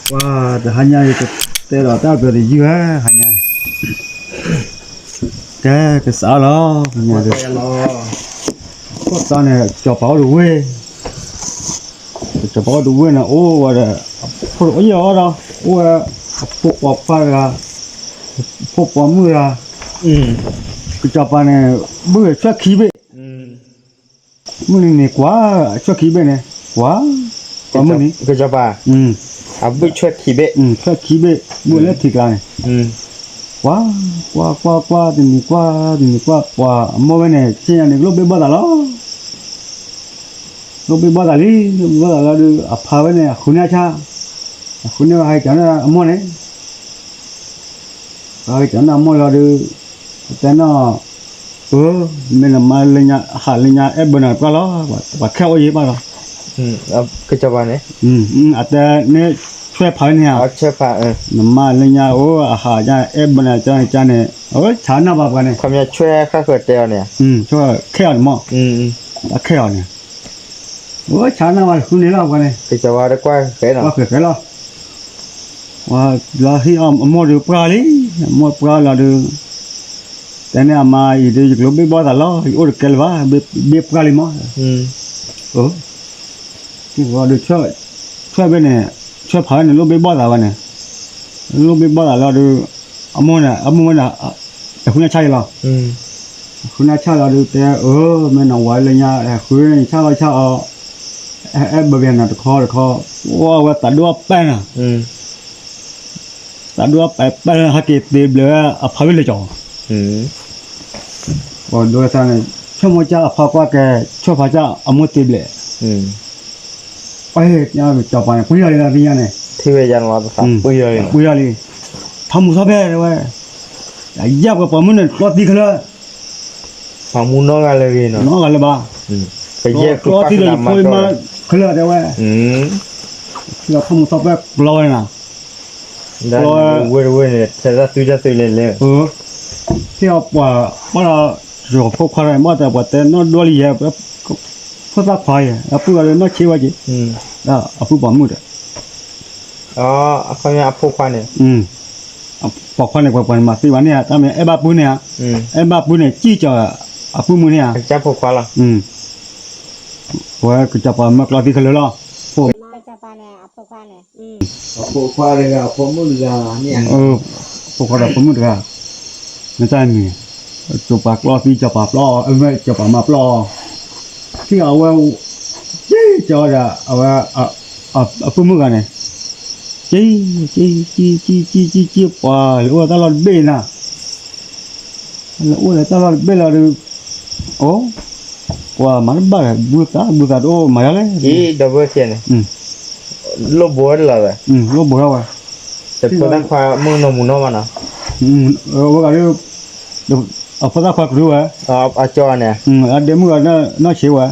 ပှၤတဟါညါအံၤ ကတဲဒီးတၢ်ပျီတယုၢ်ဧါ ဟါညါ, ကဲကစးလီၤ, ခိၣ်သီန့ၣ် ကစီၤပၤအိၣ်တဝ့ၢ်, ကစီၤပၤအိၣ်တဝ့ၢ်န့ၣ် အိၣ်ဝဲဒီး အဖိတအိၣ်ယဲၢ်အီၤဒီး အိၣ်ဝဲ အဖိပိာ်ခွါတဂၤ, အဖိပိာ်မုၣ်တဂၤ, ကစီၤပၤန့ၣ် ဘုၣ်ဆွဲၣ်ခံဘ့ၣ် မုၢ်နံၤန့ၣ်ကွၢ်, ဆွဲၣ်ခံဘ့ၣ်န့ၣ် ကွၢ်, ကွၢ်မုၢ်နံၤ, ကစီၤပၤ, အဘုၣ်ဆွဲၣ်ခံဘ့ၣ်, ဆွဲၣ်ခံဘ့ၣ် ဘုၣ်လၢထံကျါန့ၣ်, ကွၢ်, ကွၢ်ကွၢ်ကွၢ် တနံၤကွၢ် တနံၤကွၢ် ပှၤအမိၢ်ဝဲန့ၣ် ဆ့ၣ်ညါန့ၣ် ကလိၣ်ဘ့ၣ်ဘီၣ်သးလီၤ, လိၣ်ဘ့ၣ်ဘီၣ်သးလံ, လိၣ်ဘ့ၣ်ဘီၣ်သးလီၤဒီး အဖါဝဲန့ၣ် အဃုန့ၢ်အဆၣ်, အဃုန့ၢ်ဝဲဟးက့ၤကၠီၤန့ၢ်အမိၢ်န့ၣ် ပှၤက့ၤကၠီၤန့ၢ်အမိၢ်လီၤဒီး အတဲနီၢ်, အၢ, မ့ၢ်နမါလၢညါ ဟးလၢညါ အဲၣ်ဘၢနၤတပှၢ်လီၤ, ပှၤခဲအိၣ်ယံၤဘၣ်လီၤ, ကစီၤပၤန့ၣ်, အတဲန့ၣ် ဆွဲၣ်ဖးန့ၣ်ဧါ, နမါလၢညါအိၣ် အဟးညါ အဲၣ်ဘၢနၤကၠီန့ၣ်ကၠီန့ၣ် အဝဲဆါနၢ်ဘၣ်ပှၤန့ၣ်, ခီပညီဆွဲၣ်ဃၣ်ဃၢၤတဲအီၤန့ၣ်, ဆွဲၣ်ခဲအီၤန့ၣ်မး, အခဲအီၤန့ၣ် အဝဲဆါနၢ်ဘၣ်ဃုန့ၣ်လီၤပှၤန့ၣ်, ကစီၤပၤတကွၢ်ဃဲလီၤ, ကွၢ်ဃဲဃဲလီၤ, ပှၤလီၤဟံၣ်အီၣ်အမိၢ်ဒီးပှၢ်လံ, အမိၢ်ပှၢ်လီၤဒီး တဲန့ၢ်အမါအံၤဒီး ယကလိၣ်ဘ့ၣ်ဘီၣ်သးလီၤ, ယအိၣ်တကဲလၢၤဘၣ်, ဘ့ၣ်ပှၢ်လံမး, အၢ, ဒီး ဆွဲၣ်ဘ့ၣ်န့ၣ် ဆွဲၣ်ဖးဝဲန့ၣ် လိၣ်ဘ့ၣ်ဘီၣ်သးဝဲန့ၣ်, လိၣ်ဘ့ၣ်ဘီၣ်သးလီၤဒီး အမိၢ်န့ၣ် အမိၢ်ဝဲန့ၣ် တဃုန့ၢ်ဆၣ်ယံၤလီၤ, တဃုန့ၢ်ဆၣ်လီၤဒီးတဲ အၢ မ့ၢ်နဝၤလၢညါ ဃုန့ၢ်ဆၣ်လီၤဆၣ်အီၤ, အဲၣ်ဘၢက့ၤနၤတခီတခီ, ဝဲသးဒိၣ်အပဲၢ်နၤ သးဒိၣ်အပဲၢ်ပဲၢ်လၢဟဲက့ၤသ့ဘျဲးဝဲအဖါဘ့ၣ်လၢကၠီၤ, ပှၤဒိးဝဲသးန့ၣ် ဆိကမိၣ်ကၢ်အဖါကွၢ်ကဲ ဆွဲၣ်ဖးကၢ်အမိၢ်သ့ဘျဲး, ပှၤကၠီၤပၤန့ၣ် ပှံၤလီၤလံလၢသ့ၣ်ညါန့ၣ်, ထံၣ်ဝဲယါန့ၣ်လီၤ ပှံၤလီၤလံ, ထီၣ်မူထီၣ်ဖဲတဲဝဲ, ယဲၢ်ပှၤပိာ်မုၣ်န့ၣ် ကျီသံခဲလၢာ် ပှၤမူနီၢ်ဂၤလၢဂ့ၤနီၤ, နီၢ်ဂၤလၢၤဘၣ်, ကျီသံဒီးယဖိယမါခဲလၢာ်တဲဝဲ, ထံၣ်လီၤထီၣ်မူထီၣ်ဖဲကျီဝဲနၤ, ဝ့ၢ်တဝ့ၢ်န့ၣ် ထဲတၢ်သွံၣ်တၢ်သွံၣ်လဲၤလဲၤ, ထံၣ်အီၤပှၤဘၣ်ဒီး ယဖိခွါဒီး ဘၣ်တဲပှၤတဲနီၢ်ဒိၣ်လံယဲ, ဖိသၣ်ခွါယဲ, အပုၢ်အီၤဒီးနီၢ်ဆံးဝဲက့ၤ, အပုၢ်ပိာ်မုၣ်ဒီး အခီပညီအဖိခွါန့ၣ်, ပိာ်ခွါန့ၣ် ပှၤပှၤန့ၣ်မၤသံဘၣ်န့ၣ်ဧါ, တၢ်မ့ၢ်အဲၣ်ဘၣ်ပုၢ်န့ၣ်ဧါ, အဲၣ်ဘၣ်ပုၢ်န့ၣ် စံၣ်ကၠီၤအပုၢ်မုၣ်န့ၣ်ဧါ, ဝဲကစီၤပၤမၢကျီသံခဲလၢာ်လီၤ, ဖိခွါန့ၣ် အဖိခွါတဂၤ အဖိမုၣ်တဂၤ, ဖိခွါဒီးဖိမုၣ်တဂၤ, မ့ၢ်တၢ်မံၤ, စီၤပၤကျီသံ စီၤပၤပျီ, စီၤပၤမၤပျီ, ထံၣ်အဝဲ က့ၤကၠီၤဒီး အဝဲ အပုၢ်မုၣ်ဂၤန့ၣ်, က့ၤ က့ၤ က့ၤ က့ၤ က့ၤ က့ၤ ပှၤလဲၤအိၣ်လၢတၢ်လီၢ်တဘ့ၣ်နၤ, လဲၤအိၣ်လၢတၢ်လီၢ်တဘ့ၣ်လီၤဒီး, အိ ပှၤမၤတဘၣ်ဒီး ဘုသး ဘုသးတအိၣ်မၤယါလဲၣ်, ဒီပုၢ်ဝဲၢ်ခံဂၤန့ၣ် လိၣ်ဘိဝဲဒၣ်လီၤ, လိၣ်ဘိထီၣ်ဝဲ, ဖိသၣ်ခွါမုၣ်ကနီၤမူနီၢ်မးနီၤ, ဝဲဂၤဒီး အဖိသၣ်ခွါကရူၢ်ဝဲ, အကၠီန့ၣ်, အဒဲမုၣ်ဂၤနီၢ်ဆံးဝဲ,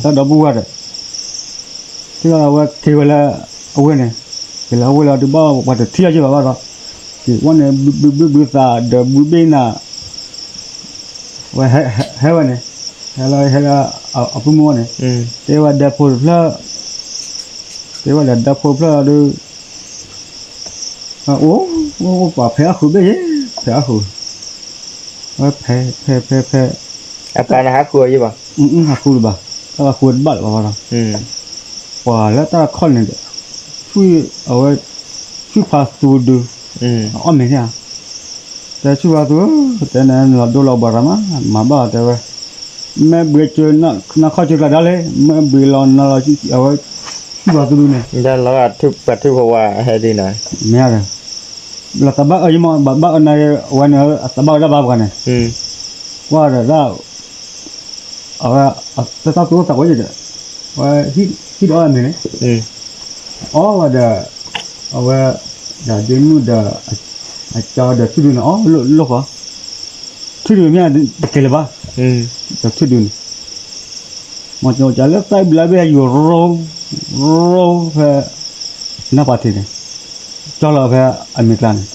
တၢ်ဒီပုၢ်ဝဲၢ်ဒီး ထံၣ်လီၤအဝဲက့ၤဝဲလၢအဝ့ၢ်န့ၣ်, က့ၤလၢအဝ့ၢ်လီၤဒုးဘၣ် ပှၤတထံၣ်လီၤက့ၤဘၣ်ဘၣ်ဒီး, က့ၤဝဲန့ၣ် ဘုဘုဘုသးဒီးဘုဘ့ၣ်နၤ, ဝဲဟဲဝဲန့ၣ်, ဟဲလီၤဟဲလၢ အပုၢ်မုၣ်န့ၣ်, တဲဝဲဒၢဖိတဖျၢၣ်, တဲဝဲဒၢဒၢဖိတဖျၢၣ်လီၤဒီး အိၣ် အိၣ်ပှၤဖဲးအဃုာ်ဘ့ၣ်ယဲ, ဖဲးအဃုာ်, ဝဲဖဲး ဖဲး ဖဲး ဖဲး, အပၢ်န့ၣ်ဟးဃုာ်အီၤယဲဘၣ်, ဟးဃုာ်လၢၤဘၣ်, တၢ်ဃုာ်တဘၣ်လၢၤဘၣ်ဘၣ်ဒီး, ပှၤလၢတၢ်ခီၣ်န့ၣ်ဒီး, အဝဲ ဆူၣ်ဖးသူဒုး, အီၣ်မ့ၤန့ၣ်ဧါ, တဲဆူၣ်ဖးသူဧၢ, တဲန့ၣ်လီၤဒိလီၤဘှါရၤမး, မၤဘၣ်တဲဝဲ, မ့ၢ်ဘှံးကၠိနခီၣ်ကၠိကျါဒၣ်လဲၣ်, မ့ၢ်ဘှံးလီၤနၤလီၤ အဝဲ ဆူၣ်ဖးသူဒုးန့ၣ်, ပှၤထုးဖီဝါဟဲဒ်န့ၣ်, မ့ၢ် လီၤသးဘၣ်အၢယမး ဘၣ်ဘၣ်အၢနၤဂ့ၤ အဝဲန့ၣ် အသးဘၣ်ဝဲဒၣ်ဘၣ်ပှၤန့ၣ်, ကွၢ်ဒီးဒၣ်, အဝဲ တၢ်သူၣ်အိၣ်သးအိၣ်ယဲဒီး, ဝဲ ဟံၣ်ဒီးအီၣ်မ့ၤန့ၣ်, အီၣ်ဝဲဒီး, အဝဲ ဒီးဒ့မုၣ်ဒီး, အကၠီဒီးထံၣ်ဒုန့ၣ် အီၣ်လိၣ်ဃီ, ထံၣ်ဒုမ့ၢ်တကဲလၢၤဘၣ်, ဒီးထံၣ်ဒုန့ၣ် မ့ၢ်ကၠီကၠီလၢသၣ်ဘျါဘ့ၣ်ယူၤရိ, ရိဖဲ နၢ်ပၤထံးန့ၣ်, ကၠီလီၤဖဲအမဲာ်ကျါန့ၣ်,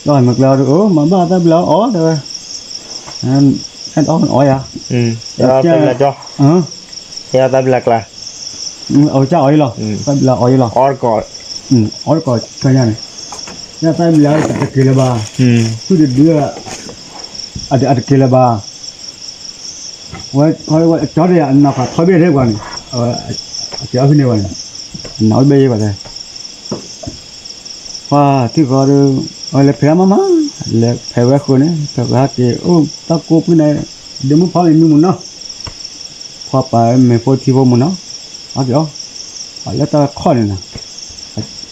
ကၠီအမဲာ်ကျါဒီး အၢ မၤဘၣ်သၣ်ဘျါအီၣ်တဲဝဲ, အဲၣ်ဒိးအီၣ်ယၤ, သၣ်ဘျါကျါ, အဝဲကၢ်အီၣ်ယလီၤ, သၣ်ဘျါအီၣ်ယလီၤ, အီၣ်တကီး, အီၣ်တကိးဆၢညါန့ၣ်, ယတၢ်ဘျုးအတက့ၤလၢၤဘၣ်, ထွံၣ်တဒု အတက့ၤလၢၤဘၣ်, ဝဲ ကၠီဒၣ်ယၤ အနီၢ်ကီၢ်ထီဘ့ၣ်ထဲပှၤန့ၣ်, အက့ၤအီၣ်ဖဲန့ၣ်ပှၤန့ၣ်, အနီၢ်အီၣ်ဘ့ၣ်ယဲပှၤတဲ ပှၤထံၣ်ဃီဒီး အဝဲလဲၤဖဲးဒၣ်မးမး, လဲၤဖဲးဝဲဃိန့ၣ် ဖဲးဝဲဟဲက့ၤအိၣ်တၢ်ကိၢ်ဖုန့ၣ်, ဒ့မုၣ်ဖီမ့ၤမုၢ်မူနီၤ, ဖီပာ်မ့ၤဖိထံဖိမူနီၤ, ဟဲက့ၤအီၣ်, အလၢတၢ်ခီၣ်န့ၣ်နီၤ,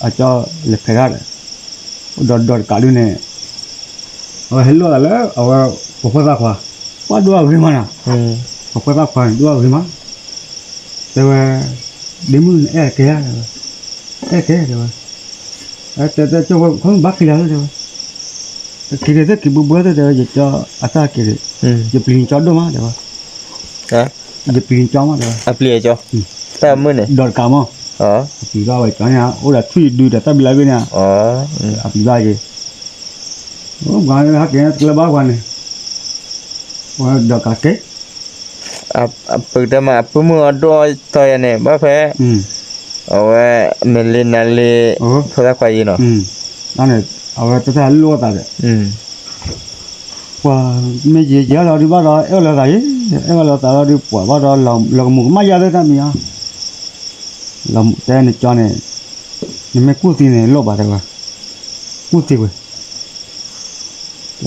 အကၠီလဲၤဖဲးဒၣ်ဒီး အိၣ်ဒီးဒီးတကးဒုန့ၣ်, အဝဲဟဲလိၣ်သးလၢအဝဲ ပှၤဖိသၣ်ခွါ, ပှၤဒိၣ်အဂ့ၤမးနီၤ, ပှၤဖိသၣ်ခွါန့ၣ်ဒိၣ်အဂ့ၤမး, တဲဝဲ, ဒ့မုၣ်န့ၣ်အဲၣ်ကဲဧါ, အဲၣ်ကဲတဲဝဲ, တဲတဲကၠီဝဲ ခီမ့ၢ်ဘၣ်က့ၤလၢၤလၢတဲဝဲ, က့ၤက့ၤသ့ၣ်က့ၤဘုဘုသ့ၣ်တဲဝဲ ယကၠီအတၢ်က့ၤ, ယပျံၤကၠီဒိၣ်မးတဲဝဲ, ယပျံၤကၠီမးတဲဝဲ, ဒီးတကးမး, ပျံၤဘၣ်ဝဲကၠီန့ၣ် အိၣ်ဒီးထွံၣ်ဒုဒီးတၢ်ဘျုးလၢဘ့ၣ်န့ၣ်, အပျံၤဘၣ်က့ၤ, ပှၤဟဲက့ၤတကျဲဘၣ်ပှၤန့ၣ်, ပှၤဒီးကးက့ၤ အပုၢ်တဲမး အပုၢ်မုၣ်အဒိၣ်အတီယၤန့ၣ် ဘၣ်ဖဲ အဝဲ မ့ၢ်လ့နၤလ့ ဖိသၣ်ခွါအံၤနီၤ, အဝဲတၢ်လိၣ်သးဒီး ပှၤမ့ၢ်ယဲယဲလီၤဒုးဘၣ်ဒီး အဲၣ်လီၤသးယဲ, အဲၣ်ဘၣ်လီၤသးလီၤဒုး ပှၤဘၣ်ဒီး လီၤကမူၤကမၣ်ယါသ့ၣ်တၢ်မံၤဧါ, လီၤတဲနကၠီန့ၣ် နမ့ၢ်ကူၣ်သံန့ၣ် လိၣ်ဘၣ်တဲဝဲ, ကူၣ်သံဝဲ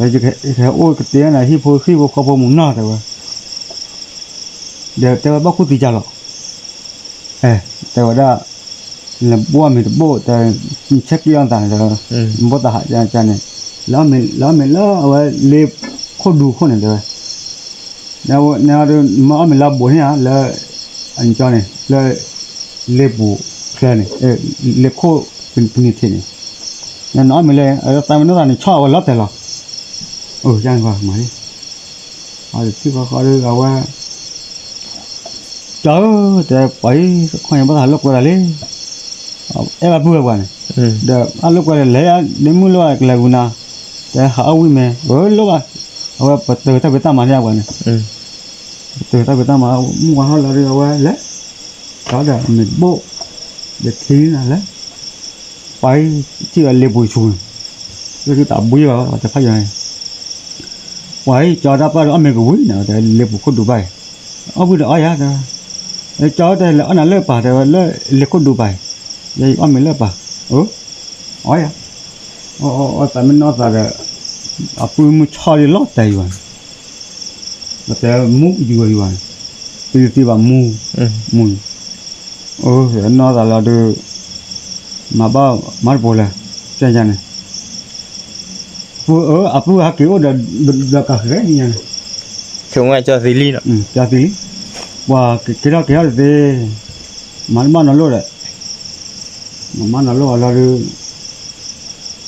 ယကဟဲအိၣ်ကတဲနၤ ဟံၣ်ဖိဃံၣ်ဖိဃီဖိမုၢ်နီၤတဲဝဲ, ဒီးတဲဝဲဘၣ်ကူၣ်သံကၢ်လီၤ, အဲ တဲဝဲဒၣ်, နဘိၣ်အမ့ၤတဘိၣ် တဲ နဆဲးက့ၤအီၣ်သးန့ၣ် တဲဝဲ, နဘိၣ်သးဟးကၢ်န့ၣ်, လၢအီၣ်မ့ၤလၢအဝဲလ့ခိၣ်ဒူခိၣ်န့ၣ်တဲဝဲ, နမ့ၢ်အီၣ်မ့ၤလၢအဘူးန့ၣ်ဧါ လၢ အကၠီန့ၣ် လၢ လ့ပူၤချၢန့ၣ် လ့ခိၣ်ပနံၤထံးန့ၣ်, နအီၣ်မ့ၤလၢ သးမ့ၢ်နီၢ်သးန့ၣ် ဆီၣ်အဝဲလီၤတဲာ်လီၤ, အၢ ယါန့ၣ်ကွၢ်မၤလံ, အီၤတထံၣ်ဃီဃီဒီးအဝဲ ကၠီဧၢ တဲပှၤအံၤ ခီၣ်ညါဘၣ်သးလိာ်ကွဲဒၣ်လံ, အဲၣ်ဘၣ်ပုၢ်ဝဲပှၤန့ၣ်, ဒီးအလိာ်ကွဲဒီးလဲၤယါ ဒ့မုၣ်လိာ်ကလဲၤဝံၤနၤ, တဲဟးအီၣ်ဝံၣ်မ့ၤ အၢလိာ်ဘၣ်, အဝဲပတုာ်တၢ်ဖံးတၢ်မၤန့ၢ်ပှၤန့ၣ်, ပတုာ်တၢ်ဖံးတၢ်မၤ မုၢ်ဝါထီၣ်လီၤဒီးအဝဲလဲၤ, ကၠီဒီးမ့ၤတဘိၣ်, ဒီးထံနၤလဲၤ, ပှၤအံၤ ထံၣ်ဝဲလ့ပူၤဆူၣ်န့ၣ်, လၢတၢ်ဘှံးဘၣ်ဝဲတဖၣ်ယီၤန့ၣ် ပှၤအံၤ ကၠီတၢ်ပၢ်ဒီးအီၣ်မ့ၤကဝံၤန့ၣ် တဲလ့ပူၤခိၣ်ဒူဘၣ်အံၤ, အီၣ်ဝံၤဒီးအီၣ်ယၤတဲ, ကၠီတဲလဲၤအီၣ်နၤလၢပၢ်တဲဝဲလၢလ့ခိၣ်ဒူဘၣ်အံၤ, ယအီၣ်မ့ၤလၢပၢ်, အၢ, အီၣ်ယၤ, အီၣ်သးမ့ၢ်နီၢ်သးဒီး, အပုၢ်မုၢ်ဆီၣ်ဒ်လီၤတဲာ်ယွၤန့ၣ်, တဲမူယူၤယွၤန့ၣ်, သုသံဘၣ်မူ, မူ, အၢ နီၢ်သးလီၤဒီး, မၤဘၣ်မၤတပိၤလဲၣ်, ကဲညါန့ၣ် ပုၢ်အၢ အပုၢ်ဟဲက့ၤအိၣ်ဒီး ဒီးကးဃဲညါန့ၣ်, ကၠီသံလံ, ကၠီသံလံ, ပှၤက့ၤထီၣ်က့ၤထီၣ်တသ့, မၤတဘၣ်နီၢ်လိၣ်ဒီး, မၤမၤနီၢ်လိၣ်အလီၤဒီး,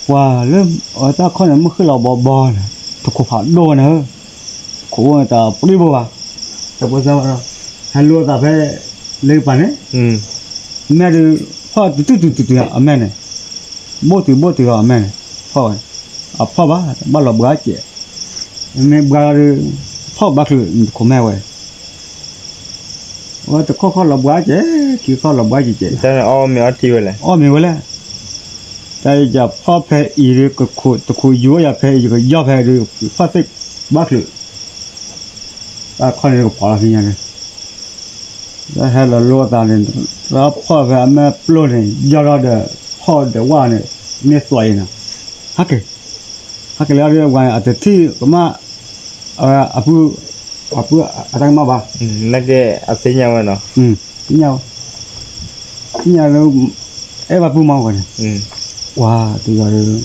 ပှၤလၢအတၢ်ခီၣ်န့ၣ် မုၢ်ဃ့ၢ်လီၤဘီဘီန့ၣ်, တခိးဖးဒိၣ်ဝဲန့ၣ်ဧၢ, တခိးအိၣ်န့ၣ်တပှ့ၤဘိဘၣ်, တပှ့ၤသၢဘၣ်ဒီး, ဟဲလိာ်သးဖဲ လၢပၢ်န့ၣ်, မဲာ်ဒုး ဖီၣ်တုၤတုၤတုၤတုၤ အမဲာ်န့ၣ်, ဘိၣ်တုၤဘိၣ်တုၤလီၤအမဲာ်န့ၣ်, ဖီၣ်ဝဲ, အဖီၣ်ဘၣ် ဘၣ်လီၤဘှါစဲး, မ့ၢ်ဘှါလီၤဒီး, ဖီၣ်ဘၣ်ချုးတခိးမဲာ်ဝဲ အဝဲတခီၣ်ခီၣ်လီၤဘှါစဲး, ခံခီၣ်လီၤဘှါစဲးစဲး, အီၣ်မ့ၤအီထံဝဲလဲၣ်, အီၣ်မ့ၤဝဲလဲၣ်, တၢ်ယဖီၣ်ဖဲအံၤဒီး တခိးယူၤယၤဖဲအံၤ ယကယီၢ်ဖဲဒီး ဖီၣ်သ့ၣ်ဘၣ်ချုး, တၢ်ခီၣ်န့ၣ်ကဖီၣ်လီၤခံညါန့ၣ်, တၢ်ဟဲလီၤလိာ်သးန့ၣ်, တၢ်ဖီၣ်ဖဲအမဲာ်ပျိၢ်န့ၣ် ယီၢ်ထီၣ်ဒီး, ဖီၣ်ဒီးဝဲန့ၣ်, မ့ၢ်သွးအံၤန့ၣ်, ဟဲက့ၤ ဟဲက့ၤလၢအဝဲအတထံၣ်ကမၣ်, အပုၢ်, အပုၢ်အတၢ်ကမၣ်ဘၣ်, သ့ၣ်ညါဝဲ, သ့ၣ်ညါလၢ, အဲၣ်ဘၣ်ပုၢ်မးဝဲန့ၣ်, ပှၤတဂၤဒီး,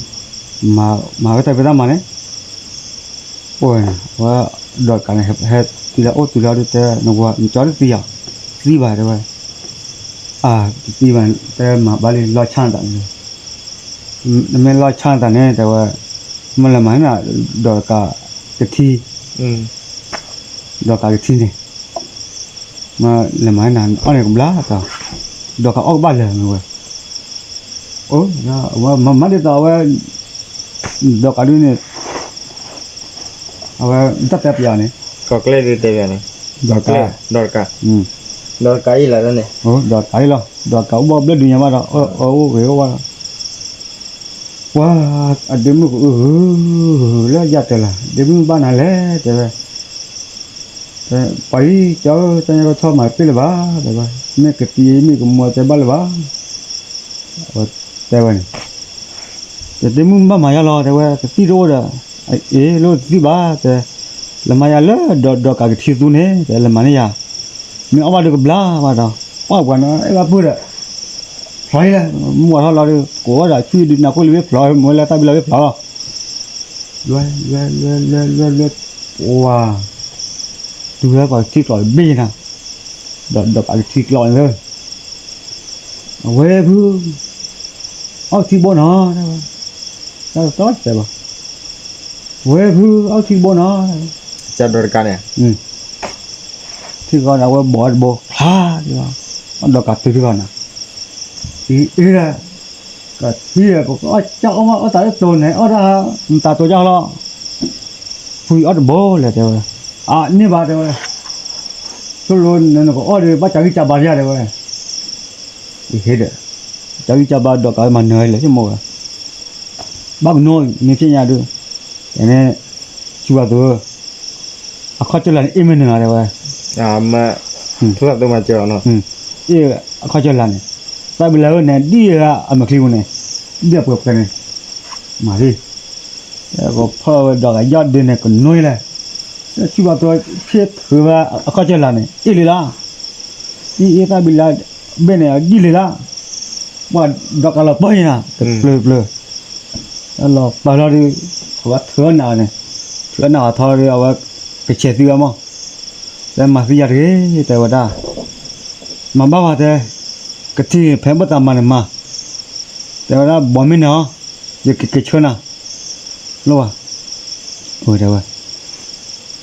မၤဝဲတၢ်ဖံးတၢ်မၤန့ၣ်, အိၣ်ဝဲန့ၣ် အဝဲ, ဒီးကးန့ၣ် ဟဲတုၤလၢအိၣ်တုၤလၢအီၤဒီးတဲ, နကၠီတသံဧါ, တသံဘၣ်တဲဝဲ, အါ, တသံဘၣ်, တဲမၤဘၣ်လံ လီၤဆၣ်နသးန့ၣ်, နမ့ၢ်လီၤဆၣ်နသးန့ၣ် တဲဝဲ, မ့ၢ်လဲၤမၤန့ၢ်နၤ, ဒီးကးကထံ, ဒီးကးကထံန့ၣ်, မ့ၢ်လဲၤမၤန့ၢ်နၤ အီၣ်န့ၣ်ကဘျါသး, ဒီးကအီၣ်ကဘၣ်လၢာ်မ့ၢ်ဝဲ, အဝဲမၤဒ်သိးအဝဲ, ဒီးကးဒုန့ၣ်, အဝဲတၢ်တဲပျးန့ၣ်, ဒီးကး, ဒီးကး, ဒီးကးအံၤလီၤ, ဒီးကးအံၤလီၤ, ဒီးကးအိၣ်ဘၣ်ဘျၢဒုးညါဘၣ်ဒီး, အအိၣ်ဂ့ၤအိၣ်ဝဲဒီး ပှၤအဒ့မုၣ်ကအုၣ်ဂုၢ်ဂုၢ်လၢယၤတၢ်လၢ ဒ့မုၣ်ဘၣ်နၤလဲၣ် တဲဝဲ, ပှၤအံၤ ကၠီဧၢ တၢ်ညါကထီၣ်မၤတပ့ၢ်လၢၤဘၣ် တဲဝဲ, မ့ၢ်ကသံမ့ၢ်ကမူတဲဘၣ်လၢၤဘၣ်, တဲဝဲန့ၣ်, တဒ့မုၣ်ဘၣ်မၤယါလီၤ တဲဝဲ ကသံၣ်တအိၣ်ဒီး, အ့ၣ် လိၣ်တသံၣ်ဘၣ် တဲ, လဲၤမၤယၤလၢဒီးကးကထံသူန့ၣ် တဲ လဲၤမၤန့ၢ်ယၤ, မ့ၢ်အီၣ်ဘၣ်ဒုးကဘျါဘၣ်ဒီး, အီၣ်ပှၤနီၤ အဲၣ်ဘၣ်ပုၢ်ဒီး ဖျိးလံလၢ မုၢ်ဝါထီၣ်လီၤဒီး ကိးဝဲဒၣ်ဆူဒုးနၤခိၣ်လံဝ့ၢ်ဖျိး မ့ၢ်လၢတၢ်ဘံလီၤဝ့ၢ်ဖျိးလီၤ, လွဲလွဲလွဲလွဲလွဲလွဲ, ပှၤ, တုၤဝဲပှၤကထံကျိးတဘ့ၣ်နၤ, ဒီးဒီးကးကထံကျိးန့ၣ်လၢ အဝဲဖု, အီၣ်ထံဘိနီၤ, တၢ်တတဲဘၣ်, ဝဲဖု အီၣ်ထံဘိနီၤ, ကဒီးတကးန့ၣ်, ထံဂီၤန့ၣ် အဝဲဘီၣ်တဘိ ဖျါ, အီၣ်ဒီးကးတုၤထံဂီၤနၤ, အံၤအ့ၣ်ဒၣ်, ကထံၣ် ပကအီၣ်ကၢ်အီၣ်မး အီၣ်တၢ်လၢတိၤန့ၣ် အီၣ်တၢ်မတၤတိၤကၢ်လီၤ, ဖုအီၣ်တဘိလဲၣ် တဲဝဲ, အန့ၢ်ဘၣ် တဲဝဲ, ဆိလိနကအီၣ်ဒီး ဘၣ်ကးဂံၢ်ကးဘါဒ်ယါ တဲဝဲ, အဟ့ဒီး, ကးဂံၢ်ကးဘါဒီးကးဝဲမၤနၢၤလဲၣ် ဆိကမိၣ်ဝဲ, ဘၣ်ကနိမ့ၢ်ဖျဲၣ်ညါဒုး, န့ၣ်, ဆူဘၣ်သိ, အခီၣ်ကၢၢ်လၢ်န့ၣ် အ့ၣ်မ့ၢ်နၢၤ တဲဝဲ, အ့ၣ်, အခီၣ်ကၢၢ်လၢ်န့ၣ်, တၢ်ဘံလၢဝဲန့ၣ် ဒ်အမၤချံပူၤန့ၣ်, ဒ်အပှဲၤပှဲၤန့ၣ်, မၤလံ, ကဖီၣ်ဝဲဒီးကးယီၢ်ဒုးန့ၣ် ကနိလဲၣ်, ဆူဘၣ်သိ ဖျဲၣ်ထုးဝဲအခီၣ်ကၢၢ်လၢ်န့ၣ် အ့ၣ်လံလီၤ, အ့ၣ်အ့ၣ်တၢ်ဘံလၢ, ဘ့ၣ်န့ၣ် အဒ်လံလီၤ, ပှၤဒီးကးလီၤပၢၢ်အံၤနၤ တပျၢၤတပျၢၤ လီၤပာ်လီၤဒီး, ထုးဝဲထုးအနၢ်န့ၣ်, ထုးအနၢ်အထီဒီး အဝဲကဆဲးသံဝဲမး, တဲမၤသံယၤတဂ့ၤ တဲဝဲဒၣ်, မၤဘၣ်ဝဲတဲ, ကထံၣ်ဖဲဘၣ်သးမၤန့ၣ်မၤ, တဲဝဲဒၣ် ဘီမ့ၢ်နၢၤအီၤ, ယကက့ၤဆှၢနၤ, လိၣ်ဝဲ, တဲဝဲ,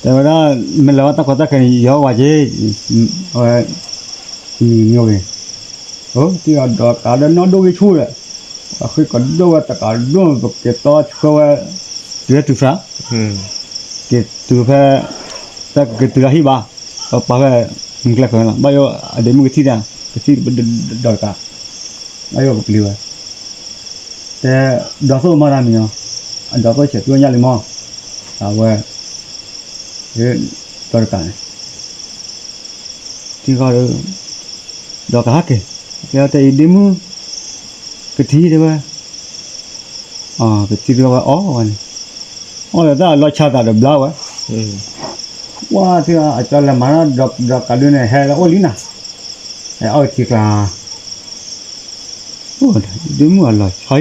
တဲဝဲဒၣ်, မ့ၢ်လၢတၢ်ကီတၢ်ခဲန့ၣ် ယဟီၣ်ဝဲက့ၤ, အဝဲ, မ့ၢ်ဂ့ၤ, အိၣ်တံၢ်အီၤဒီးကးဒီးနီၢ်ဒိၣ်ဂံၢ်ဆူၣ်ဒီး, အဃ့ကဒိၣ်ဝဲတကးဒိၣ် ပက့ၤတီဆှၢဝဲ, တုၤဖဲတုၤဖျါ, က့ၤတုၤဖဲ, တၢ်ကက့ၤတုၤလၢဟံၣ်ဘၣ်, ပပာ်ဖဲ, မုၢ်ကျဲဖဲလီၤ ဘၣ်ယိၣ်အဒ့မုၣ်ကထံၣ်တၢ် ကထံၣ်ဒီးကး, ဘၣ်ယိၣ်ကပျံၤဝဲ, တဲ, ဒီးသိၣ်မၤတၢ်မံၤအီၤ, အဒီးသိၣ်ဆဲးသူညါလံမး, အဝဲ, ဒီးတကးန့ၣ် ထံဃီဒီး, ဒီးကဟဲက့ၤ, တဲအီၤတဲအံၤဒ့မုၣ်, ကထံၣ်တဲဝဲ, ကထံၣ်တဲဝဲအီၣ်ဝဲန့ၣ်, အီၣ်လၢတၢ်အလီၤဆါသးဒီးဘျါဝဲ, ဝဲထံအကၠီလဲၤမၤဒီးကးဒုးန့ၣ် ဟဲလၢအိၣ်လံနၤ, ဟဲအီၣ်ကထံကျါ အိၣ်ဒ့မုၣ်အလီၤဆီအံၤ,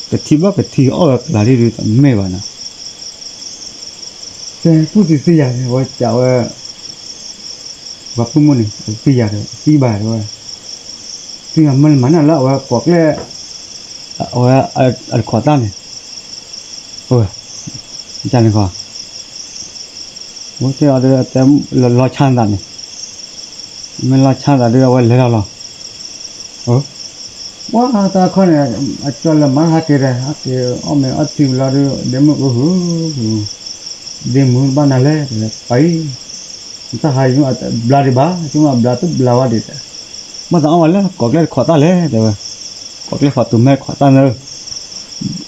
ကထံၣ်ဘၣ်ကထံၣ်အီၣ်ဝဲကျါဒ်ဒုးတမ့ၢ်ဘၣ်နီၤ, တဲကူၣ်သံသံယၤန့ၣ် အဝဲကးဝဲ, ပှၤဖိမုၣ်န့ၣ် သံယၤဒီး သံဘၣ်တဲဝဲ, သံမၤမၤနၢၤလၢအဝဲကိးကျဲၢ်, အဝဲ, အတခိးသၣ်န့ၣ်, အဝဲ, ကန့ၣ်ဃီ ဝဲသ့ၣ်အီၤဒီးတဲ, လီၤဆါသးန့ၣ်, မ့ၢ်လီၤဆါသးဒီးအဝဲလဲၤလီၤလီၤ, ပှၤတၢ်ခီန့ၣ်, အကၠီလဲၤမၤ ဟဲက့ၤဒီး ဟဲက့ၤအီၣ်မ့ၤအီထံဝံၤလီၤဒီး ဒ့မုၣ်ကဟူ, ဒ့မုၣ်ဘၣ်နၤလဲၣ် ပှၤအံၤ, တၢ်ဟးယဘျါဒံးဘၣ် ဆိကမိၣ်ဘျါတဘျါဝဲဒံး, ဘၣ်သးအီၣ်ဝဲလၢကိးကျဲၢ်တခိးသၣ်လဲၣ် တဲဝဲ, ကိးကျဲၢ်ဖးတူၤမဲာ်တခိးသၣ်န့ၣ်,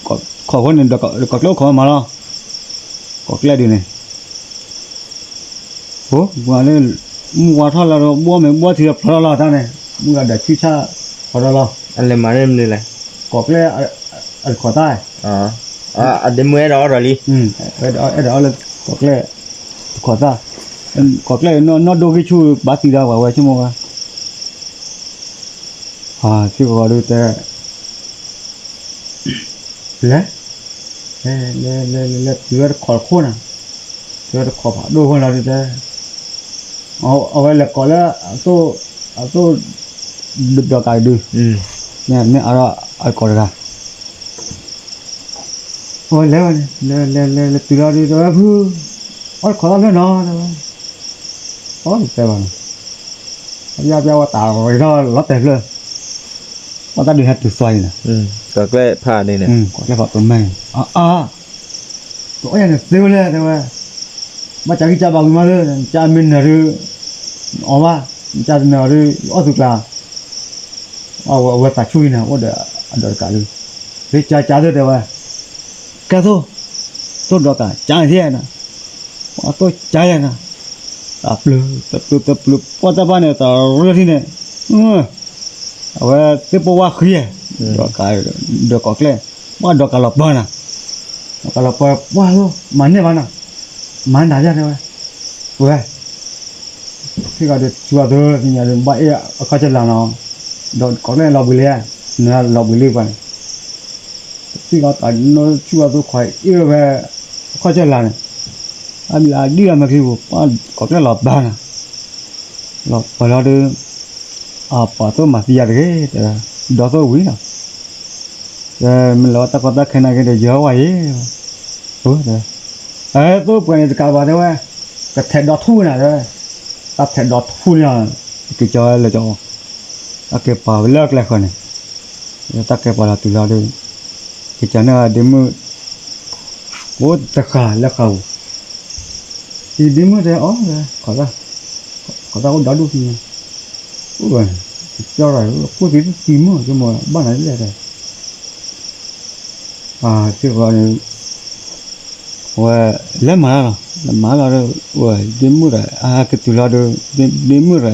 ခိးဃိန့ၣ်ဒီး ကိးကျဲၢ်အိၣ်ခိးဝဲမးလီၤ, ကိးကျဲၢ်ဒုးန့ၣ် အိၣ်, ပှၤလၢ, မုၢ်ဝါထီၣ်လီၤဒီး ဘှီမ့ၤဘှီထံဒီးဖျိးထီၣ်လီၤတၢ်န့ၣ်, မုၢ်ဂၤဒီးဆံၣ်ဆၣ်ဖျိးထီၣ်လီၤ, အလဲၤမၤန့ၣ်မနုၤလဲၣ်, ကိးကျဲၢ်, အတခိးသၣ်, အဒ့မုၣ်အဲၣ်ဒိးအီၣ်ဒီးလံ, အဲၣ်ဒိးအီၣ်လၢကိးကျဲၢ်, တခိးသၣ်, ကိးကျဲၢ်နီၢ်ဒိၣ်ဂံၢ်ဆူၣ်ဘၣ်သံဒီးပှၤဝဲဆိကမိၣ်ဝဲ စ့ၢ်ကီးဒုးတဲ, လဲၤ, လဲၤလဲၤလဲၤလဲၤတုၤဝဲတခိးတခိၣ်နၤ, တုၤဝဲတခိးဖးဒိၣ်ဃိလီၤဒုးတဲ, အဝဲလဲၤကိးလၢ, အသိၣ်, ဒီးကးဒုး, မ့ၢ်အါထီၣ်အကိးတဂၤ အဝဲလဲၤဝဲန့ၣ် လဲၤလဲၤလဲၤလဲၤတုၤလီၤဒုးတဲဝဲဖု, အီၣ်တခိးသၣ်ဖျၢၣ်နီၤတဲဝဲ, အီၣ်တဲဘၣ်နီၤ, ယပျၢ်ဝဲတၢ်ဝဲဒီးလီၤတဲာ်ဖျၢၣ်, အီၣ်တၢ်ဒုးဟဲတုၤသွါအံၤနီၤ, ကိးကျဲၢ်ဖးန့ၣ်, ကိးကျဲၢ်ဖးတူၤမဲာ်န့ၣ်, အါအါ, တအီၣ်ယၤန့ၣ်သ့ဝဲလဲၣ်တဲဝဲ, ဘၣ်ကးဂံၢ်ကးဘါဝံၤမးလၢ ကးမ့ၢ်နၢၤဒုး, အီၣ်ဘၣ်, ကးတနၢၤအီၤဒုး အီၣ်သုကျါ, အဝဲသးဆူၣ်အံၤန့ၣ် အိၣ်ဒီးအဒီးတကးဒုး, သုကၢကၢသုတဲဝဲ, ကဲသိး, သိးဒီးကးကၢန့ၣ်သ့နီၤ, ပှၤသိးကၢယဲနီၤ, တပျုၤတပျုၤတပျုၤ ပှၢ်တၢ်ပၢ်န့ၣ် တရၢထံန့ၣ်, အဝဲသ့ၣ်ပိာ်ဝါဃံ, ဒီးကး, ဒီးကိးကျဲၢ်, ပှၢ်ဒီးကးလီၤပၢၤနီၤ, ဒီးကးလီၤပၢၤ ပှၢ်သိး မၤန့ၢ်ဘၣ်နီၤ, မၤနၤယဲတဲဝဲ, ဝဲ ထံၣ်ဂီၤဒီးဆူအသိးသ့ၣ်ညါဒီး ဘၣ်အ့ၣ်အခီၣ်ကၢၢ်လၤနီၤ, ဒီးကိးကျဲၢ်လီၤဘှံးလံ, နလီၤဘှံးလံပှၤန့ၣ်, ထံၣ်ဂီၤတၢ်နီဆူအသိး ခွါအ့ၣ်ဝဲ အခီၣ်ကၢၢ်လၤန့ၣ်, အဘျုးအဒုၣ်အမဲာ်ချံပူၤ ပှၢ်ကိးကျဲၢ်လီၤပၢၤနီၤ, လီၤပၢၤလီၤဒီး အပှၤသိးမၤသံယၤတဂ့ၤ, ဒီးသိးဝံၤနီၤ, မ့ၢ်လီၤတၢ်ကီတၢ်ခဲနာ်က့ဒီး ယဟဲဝဲအံၤ, သိးပှဲၤန့ၣ်တကးဘၣ်တဲဝဲ, ကထဲးဒီးထူၣ်နၤတဲဝဲ, တၢ်ထဲးဒီးထူၣ်န့ၣ်, က့ၤကၠီဝဲလၢကၠီ, တၢ်ကဲပှၤဝဲလၢကျဲဃၢၤန့ၣ်, တၢ်ကဲပှၤလီၤတုၤလီၤဒီး, က့ၤကၠီန့ၢ်ဒ့မုၣ် အိၣ်တဃာ်လၢဃာ်ပူၤ, အံၤဒ့မုၣ်တဲအီၤ, ခိးတၢ်အိၣ်ဒီဒူၣ်ဖံန့ၣ်, အိၣ်ဘၣ်န့ၣ်, ကၠီရၤ ကူၣ်သံသံမုၣ် ကမီၤဘၣ်နၤလဲၣ်တဲ, ထံၣ်ဃီန့ၣ် ဝဲလဲၤမၤလီၤ, လဲၤမၤလီၤဒီး ဝဲဒ့မုၣ်ဒီး အဟဲက့ၤတုၤလီၤဒီး ဒ့မုၣ်ဒီး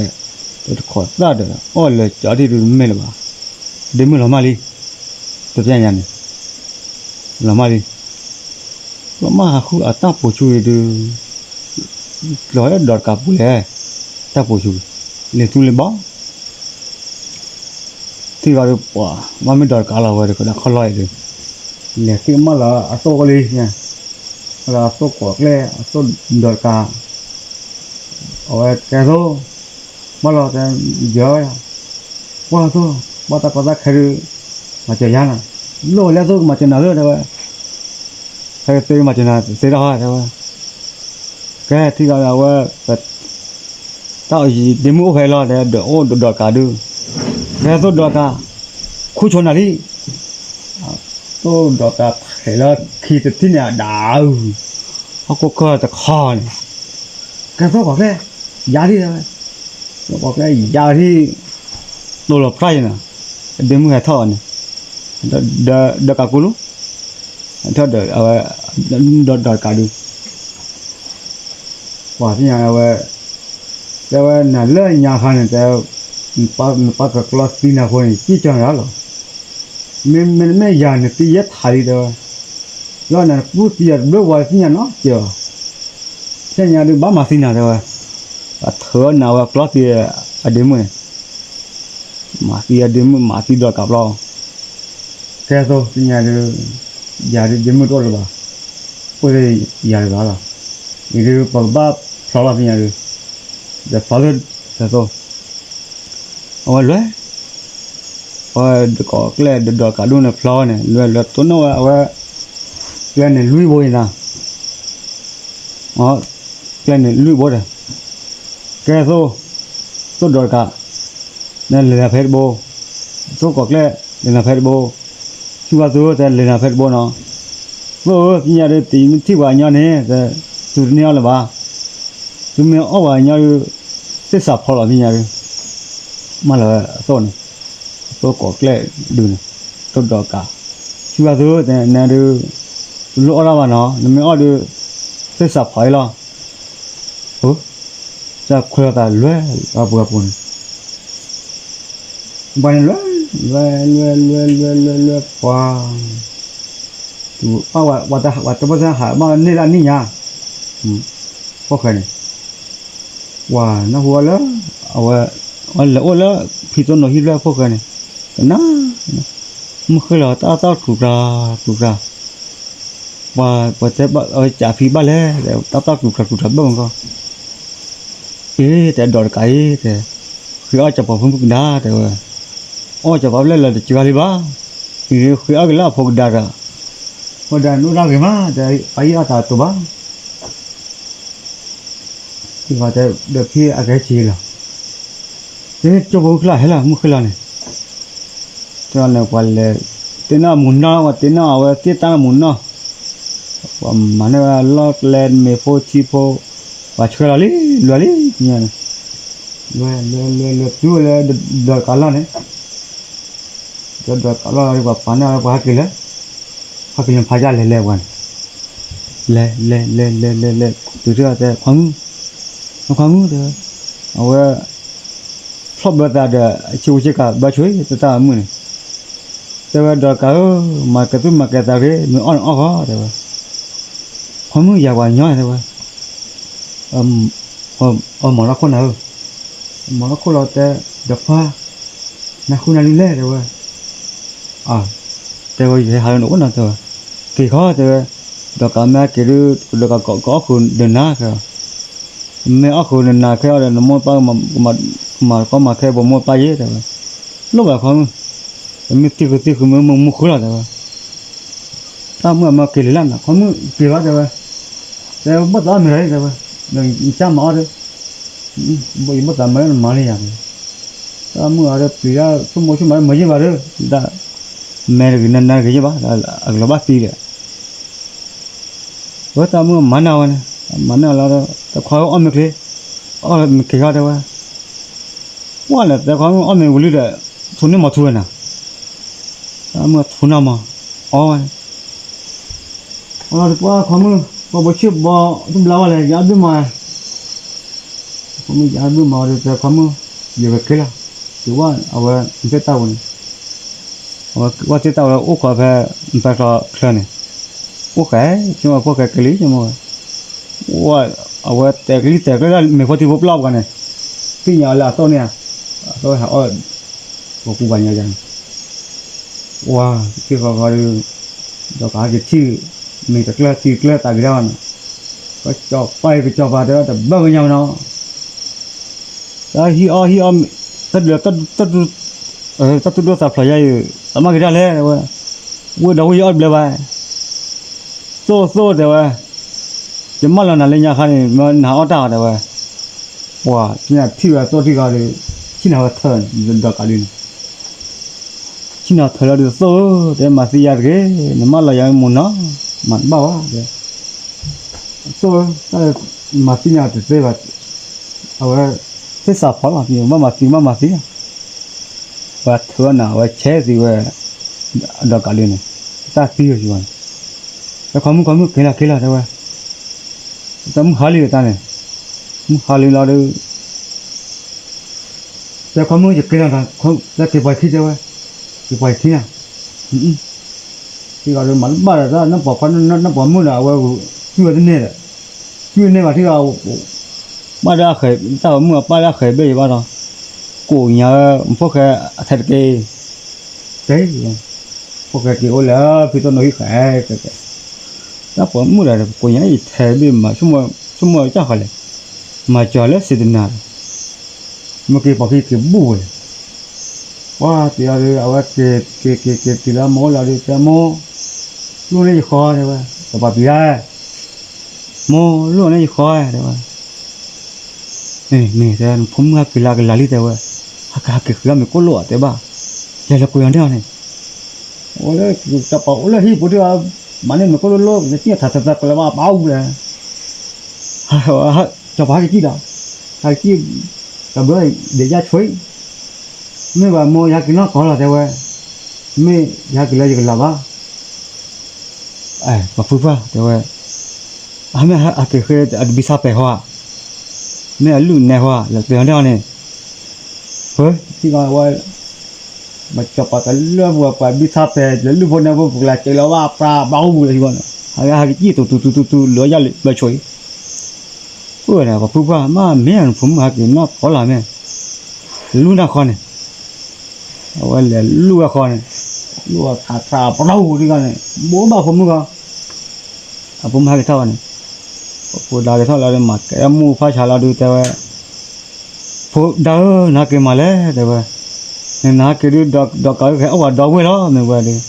တခိးသၣ်ဒီး အီၣ်လၢကၠီထံၣ်ဒုးတမ့ၢ်လၢၤဘၣ်, ဒ့မုၣ်လီၤမၢ်လံ, တပျဲညါန့ၣ်, လီၤမၢ်လံ, လီၤမၢ်ဟးဃုအတၢ်ပိာ်ဆူအံၤဒုး လီၤဒီးတကးပူၤလဲၣ်, တၢ်ပိာ်ဆူ, လဲၤသူလ့ၤဘီ ထံၣ်ဂီၤဒီးပှၤ ဘၣ်မ့ၢ်ဒီးတကးလီၤဝဲဒီး ကဒၣ်ခီလီၤအံၤဒီး, လဲၤသ့ၣ်မၢလီၤအသိးလံ, လၢအသိးကိးကျဲၢ် အသိးဒီးတကး, အဝဲကဲသိး, မၢလီၤတဲ, ယဲ, ပှၢ်သိး, ပှၢ်တၢ်ကီတၢ်ခဲဒုး, မၤစၢၤယၤနီၤ, လိၣ်ဝဲလၢအသိးကမၤစၢၤနၤလၢတဲဝဲ, ဖဲကသ့မၤစၢၤနၤသ့တၢ်ဟီတဲဝဲ, ကဲထံၣ်ဂီၤဒီးအဝဲ တၢ်အံၤဒ့မုၣ်အိၣ်ဖဲအံၤလီၤ ဒီးအိၣ်ဒီးဒီးတကးဒုး, ကဲသိးဒီးတကး, ခူၣ်ဆိနၤလံ, သိးဒီးတကးထဲးလၢခံတထံၣ်န့ၣ်အဒၣ်အု, ဟီၣ်ခိၣ်ခၢၣ်တခီန့ၣ်, ကဲသိးကိးကျဲၢ်, ယၤထံၣ်, သိးကိးကျဲၢ်ယၤထံၣ်, တိၢ်လီၤဖျါယံၤနီၤ, ဒ့မုၣ်ဟဲထီၣ်အီၤန့ၣ်, ဒီးတကးကူလီၤ, ဟဲထီၣ်ဒီးအဝဲ, ဒီးဒီးတကးဒုး ပှၤသ့ၣ်ညါဝဲ, တဲဝဲနၤလၢညါခါန့ၣ် တဲ, နပၢ်ကကျီသံနၤအဃိန့ၣ် ကံၢ်ကၠီနၤလီၤ, မ့မ့ၢ်ယၤန့ၣ်သံယဲၢ်ထးလံတဲဝဲ, လီၤနကူၣ်သံယၤတဘျုးဝဲသ့ၣ်ညါနီတစဲးဘၣ်, သ့ၣ်ညါဒုးဘၣ်မၤသံနၤတဲဝဲ, အထုးနၤဝဲကျီသံအဒ့မုၣ်န့ၣ်, မၤသံအဒ့မုၣ် မၤသံဒီးကးဘျီ ကဲသိးသ့ၣ်ညါဒုး, ယၤဒုးဒ့မုၣ်တအိၣ်လၢၤဘၣ်, အိၣ်လၢယၤလၢၤဘၣ်လီၤ, အံၤဒုးပကဘၣ်ဖျီလီၤသ့ၣ်ညါဒုး, ဒီးဖျီလၢ, ကဲသိး, အဝဲလဲၤ, အဝဲဒကိးကျဲၢ်ဒီးဒီးကးဒိၣ်န့ၣ်ဖျီဝဲန့ၣ် လဲၤလဲၤတိၢ်နီၣ်ဝဲအဝဲ, ကျဲန့ၣ်လွံၢ်ဘိအံၤနၤ ကျဲန့ၣ်လွံၢ်ဘိဒီး, ကဲသိး, သိးဒီးတကး, နလဲၤနၤဖဲတဘိ, သိးကိးကျဲၢ်လဲၤနၤဖဲတဘိ, ဆူၣ်ဘၣ်သိးတဲလဲၤနၤဖဲတဘိနီၤ, သိးဧၢ သ့ၣ်ညါဒုး တမ့ၢ်ထံၣ်ပှၤကညီန့ၣ် သုတန့ၢ်အီၣ်လၢၤဘၣ်, သုမ့ၢ်အီၣ်ပှၤကညီဒုး, သစ္စာဖောက်လီၤသ့ၣ်ညါဒုး, မၢလီၤဝဲအသိးန့ၣ်, အသိးကိးကျဲၢ်ဒုးန့ၣ်, သိးဒီးတကး, ဆူၣ်ဘၣ်သိးတဲနဒုး, တလိၣ်အီၣ်တၢ်ဘၣ်နီၤ နမ့ၢ်အီၣ်ဒုး, သစ္စာဖောက်လီၤ တၢ်ခွဲးလီၤသးလွဲၢ်လၢပှၤပူၤန့ၣ်, ပှၤန့ၣ်လွဲၢ်, လွဲၢ်လွဲၢ်လွဲၢ်လွဲၢ်လွဲၢ်ပှၤ, ပှၤတဘၣ်သ့ၣ်ဟးဘၣ်န့ၢ်လၢအနံၣ်ညါ, ဖိၣ်ဃဲန့ၣ်, ပှၤနၢ်ဟူဝဲလၢ, အဝဲ, အဝဲလဲၤအိၣ်လၢ, ဖံသိနိဟံၣ်ဖျၢၣ်ဖိၣ်ဃဲန့ၣ်, ကနၣ်, မုၢ်ဃ့လီၤတၢ်သီၣ်ကျူၤကျါ, ကျူၤကျါ ပှၤ, ပှၤတဲဘၣ်အဝဲကးဖံဘၣ်လဲၣ်, တၢ်သီၣ်ကျူၤကျါကျူၤကျါဘၣ်မုၢ်ကီၢ်, အ့ တဲဒီးတကးအံၤတဲ, ဃ့အီၣ်ကၠီၤပၤဖိမုၣ်ကဒါတဲဝဲ, အီၣ်ကၠီၤပၤဖျၢၣ်လၢတစှၤလံဘၣ်, အံၤဃ့အီၣ်က့ၤလၢအဖိကဒါဒီး, ဖိဒါနအိၣ်ဒၣ်ဂ့ၤမး, တဲအအံၤအီၣ်တၢ်တိာ်ဘၣ် တဲဒီးဖံအကဟဲဆံးလီၤ, တဲကၠီၤပၤဖိချၢဟဲလီၤ မုၢ်ဃ့လီၤန့ၣ်, တဲန့ၣ်ပှၤလဲၤ, တဲနၢ်မူၤနီၢ် ပှၤတဲနၢ်အဝဲသ့ၣ်တၢ်မူၤနီၢ်, ပှၤမၤန့ၢ်ဝဲလီၢ်ကျဲမ့ၤဖိထံဖိ, ပှၤဆှၢလီၤလံ, လွဲၢ်လံ, လွဲၢ်, လွဲၢ်, လွဲၢ်, လွဲၢ်, တုၤဝဲလၢ, ဒီးတကးလီၢ်န့ၣ်, ဒီးဒီးတကးလီၢ်ဒီးပှၤပာ်န့ၢ်ဝဲပှၤဟဲက့ၤလၢ ဖါကလံၤဖါယၢ်လဲၤလဲၤပှၤန့ၣ်, လဲၤ လဲၤ လဲၤ လဲၤ လဲၤ လဲၤ တုၤထံၣ်အီၤတဲ ခွါမုၣ်, ခွါမုၣ်တဲဝဲ, အဝဲ ဖျီၣ်ဘၢသးဒီး ဆ့ဝူဆ့ကၤဘၢဆွ့ တၢ်မုၣ်န့ၣ်, တဲဝဲ ဒီးကးဧၢ, မၤကဲသူၣ်မၤကဲသးဂ့ၤ မ့ၢ်အီၣ်န့ၣ်အီၣ်ဃီ တဲဝဲ, ခွါမုၣ်ယၤပှၤညီတဲဝဲ, အမၤထီၣ်ခိၣ်နၤဧၢ, မၤထီၣ်ခိၣ်လီၤတဲ, ဒီးခွါ, နဃုနၤလံလဲၣ်တဲဝဲ တဲဝဲ ယဟဲဟးလၢနအိၣ်နီၤတဲဝဲ, က့ၤခီတဲဝဲ, ဒီးကးမ့ၢ်ဟဲက့ၤဒုး ဒီးကးကအီၣ်ဃုာ်ဒီးနၤခဲအီၤ, မ့ၢ်အီၣ်ဃုာ်ဒီးနၤခဲအီၤဒီး နမိၢ်ပၢ် ကမၤကီမၤခဲဘိးမိၢ်ပၢ်ယ့ၢ်တဲဝဲ, လိၣ်ဘၣ်ခွါမုၣ်, တမ့ၢ်သံဃုာ်သံဃုာ်မ့ၢ်မုၢ်မုၢ်ဃုလီၤတဲဝဲ, တၢ်မုၣ်အမၢက့ၤလံလၢနၤ ခွါမုၣ်က့ၤလီၤတဲဝဲ, တဲဘၣ်သးအီၣ်မ့ၤလီၤတဲဝဲ, နကၢ်မၤအီၣ်ဒီး ယဘၣ်သးမၤလၢနမၤလၢယၤန့ၣ်, တၢ်မုၣ်အီၤဒီးပျံၤဒၣ် ဆိကမိၣ်ဆိကမးမၤယ့ၢ်ဘၣ်ဒီး, ဒၣ်, မဲာ်တဂ့ၤနၤနၤတဂ့ၤယ့ၢ်ဘၣ်, အကလီၤဘၣ်သံဒီး, ဝဲတၢ်မုၣ်မၤနၢၤဝဲန့ၣ်, မၤနၢၤလီၤဒီး တခွါအီၣ်မ့ၤချ့, အီၣ်မ့ၤက့ၤဃီတဲဝဲ, ပှၢ်လဲၣ်တဲခွါမုၣ်အီၣ်မ့ၤဝံၤလံဒီး, ထူန့ၢ်မီၤထူဝဲနၤ, တၢ်မုၣ်ထူန့ၢ်မီၤ, အီၣ်ဝဲ အီၤလီၤတပှၢ်ခွါမုၣ်, ပှၤဘိးဆ့ၣ်ဘီ, တဘျါဝဲလဲၣ် ယအဘ့ၣ်မီၤ, ခွါမုၣ်ယအဘ့ၣ်မီၤဒီးတဲခွါမုၣ်, ယကက့ၤလီၤ, ယဝဲအဝဲသ့ၣ်တၢ်ဝဲန့ၣ်, အဝဲသ့ၣ်တၢ်ဝဲအိၣ်ခိးဖဲ, ဖဲချီချၢန့ၣ်, အိၣ်ဃဲ, ဆိကမိၣ်ဖိၣ်ဃဲက့ၤလံဆိကမိၣ်ဝဲ, အဝဲတဲာ်ကလံၤတဲာ်ကျဲလၢမ့ၤဖိထံဖိပျီပှၤန့ၣ်, သ့ၣ်ညါအီၤလၢအသိၣ်န့ၣ်ဧါ, အသိၣ်ဟဲအီၣ်, ပှၤကူပှၤညီယၤန့ၣ် ဝါ, ထံၣ်ဃီဃီဒီး, ဒီးကဟဲက့ၤထံၣ်, မ့ၢ်တကျၢၢ်ထံကျၢၢ်သးက့ၤဒၣ်န့ၣ်, ကစီၤပၤကစီၤပၤတဲဝဲတဘၣ်ဝဲညါမနီၤ, တၢ်ဟံးအီၣ်ဟံးအီၣ်, တၢ်ဒုး, တၢ်တူၢ်ဒိၣ်သးဖျိးယါအံၤ, တမၤက့ၤဒၣ်လဲၣ်တဲဝဲ, ဝ့ၢ်ဒီးဝ့ၢ်ယအီၣ်တဘျဲဘၣ်, သိၣ်သိၣ်တဲဝဲ, ယမၢလီၤနၤလၢညါခါန့ၣ် မ့ၢ်နဟးအီၣ်တၢ်အီၤတဲဝဲ, ပှၤ, ထံၣ်ဝဲသိၣ်ထံၣ်ဃီဒီး, ထံၣ်နၤဝဲထၢ, ဒီးကးဒုန့ၣ် ထံၣ်နၤထၢလီၤဒုးသိၣ်ဧၢ, တဲမၤသံယၤတဂ့ၤ, နမၢလီၤယၤမ့ၢ်မူနီၤ, မၤတဘၣ်ဘၣ်, သိၣ်ဧၢ, မၤသံန့ၣ်တသ့ဘၣ်, အဝဲ, သ့ၣ်စးဖီလီၤ, ဘၣ်မၤသံဘၣ်မၤသံလီၤ, ပှၤထၢနၤ အဝဲဆဲးသံဝဲ, ဒီးကးဒုန့ၣ်, တၢ်သံဝဲယၤန့ၣ်, တဲခီမုၣ်ခီမုၣ်က့ၤလီၤက့ၤလီၤတဲဝဲ, တၢ်မုၣ်ဟးလံတၢ်န့ၣ်, မုၣ်ဟးလံလီၤဒီး တဲခီမုၣ်ယက့ၤလီၤ, တဲက့ၤပှၤခံတဲဝဲ, က့ၤပှၤခံနၤ, ထံဂီၤဒီးမၤတဘၣ်ဒီးတၢ် နၢ်ပှၤခွါနၢ်ပှၤမုၣ်ဒီး အဝဲ, ကွံာ်ဝဲတန့ၢ်ဒီး, ကွံာ်ဝဲန့ၢ်ဘၣ်ထံဂီၤ, ဘၣ်ဒီးအဃဲၤတၢ်ပှၤမုၣ်အပၢ်လၢအဃဲၤဘ့ၣ်ယဘၣ်ဒီး, ကိးညါ, ဖိၣ်ဃဲအထဲတက့ၢ်, ကဲ, ဖိၣ်ဃဲက့ၤအိၣ်လၢ, ဖံတိၢ်နိဟံၣ်ဃဲ, တၢ်ပှၤမုၣ်ဒီး ကိးညါယထဲတဘ့ၣ်မး, ဆိကမိၣ်ကၢ်ဃီလဲၣ်, မၤစၢၤလၢစံးတနၤဒီး မ့ၢ်က့ၤပိာ်ခံက့ၤဘူၣ်ဝဲလဲၣ်, ပှၤတံၤအီၤဒီး အဝဲက့ၤက့ၤက့ၤက့ၤတုၤလၢမိၢ်အိၣ်လီၤဒီး တဲမိၢ်, လိၣ်န့ၢ်ယဃီတဲဝဲ, တပာ်ပျံၤဒၣ်, မိၢ်လိၣ်န့ၢ်ယဃီ, တဲဝဲ, မ့ၢ်တဲ နဖိမုၣ်ဟဲက့ၤလၢအကလၤလံတဲဝဲ, ဟဲက့ၤဟဲက့ၤဃုအီၣ်မ့ၤကိၣ်လိၣ်ဧါတဲဘၣ်, လဲၤလၢကိးယၤန့ၣ်အီၤန့ၣ် အိၣ်လၢစီၤပၤအိၣ်လၢဟံၣ်ပူၤဒၣ်, မၤန့ၢ်မ့ၤကိၣ်လိၣ်လိၣ် နစံၣ်ထးထးထးကလၢၤဘၣ်ပာ်အူလဲၣ်, စီၤပၤဟဲက့ၤကံၣ်ဒီး, ဟဲက့ၤ, တဘျီဒဲးယါဆွံ, မ့ၢ်ဘၣ်မိၢ်ယဟဲက့ၤနီၢ်ကီၢ်လီၤတဲဝဲ, မ့ၢ်ယဟဲက့ၤလၢယကလၤဘၣ် ပှၤဖုပှၢ်တဲဝဲ, အမ့ၢ်အက့ၤဃ့အတဘံသးပဲာ်ဟီဧါ, မ့ၢ်အလုၢ်နဲဟီဧါ လၢကျဲၤဟီန့ၣ်, ပထံၣ်ကီဝဲ, မ့ၢ်စီၤပၤတလၢပှၤပှၤဘံသးပဲာ် လၢလုၢ်ဖိနဲဖိ ပကလၤစဲးလီၤဘၣ်ပြးဘၣ်အူပူၤလၢဟံၣ်ဘီန့ၣ် ဟဲက့ၤကံၣ်တူတူတူတူတူ လုၢ်အီၣ်ယၢ်လၢဘၢဆိအံၤ, အိၣ်ဝဲန့ၣ် ပှၤဖုပှၢ်မ့ၢ်မ့ၢ်နဖိမုၣ်ဟဲက့ၤနီၢ်ကီၢ်လီၤမ့ၢ်, လူၢ်နၢ်ဃီန့ၣ် အဝဲလဲၤလူၢ်ဝဲဃီန့ၣ်, လူၢ်အီၤထးထးပနီၣ်ဟူးဒံးဃီန့ၣ် ဘိးဘၣ်ဖိမုၣ်ဃီ, အဖိမုၣ်ဟဲက့ၤထီၣ်ဃီန့ၣ်, ပဖိဒါက့ၤထီၣ်လီၤဒီးမၤကဲမူဖးဆါလီၤဒုးတဲဝဲ, ဖိဒါဧၢ နဟဲက့ၤမၤလဲၣ်တဲဝဲ, နဟဲက့ၤဒုးဒီးကးကဟဲအီၣ်ပှၤဒီဝ့ၢ်လီၤမ့ၢ်ဝဲဒီး,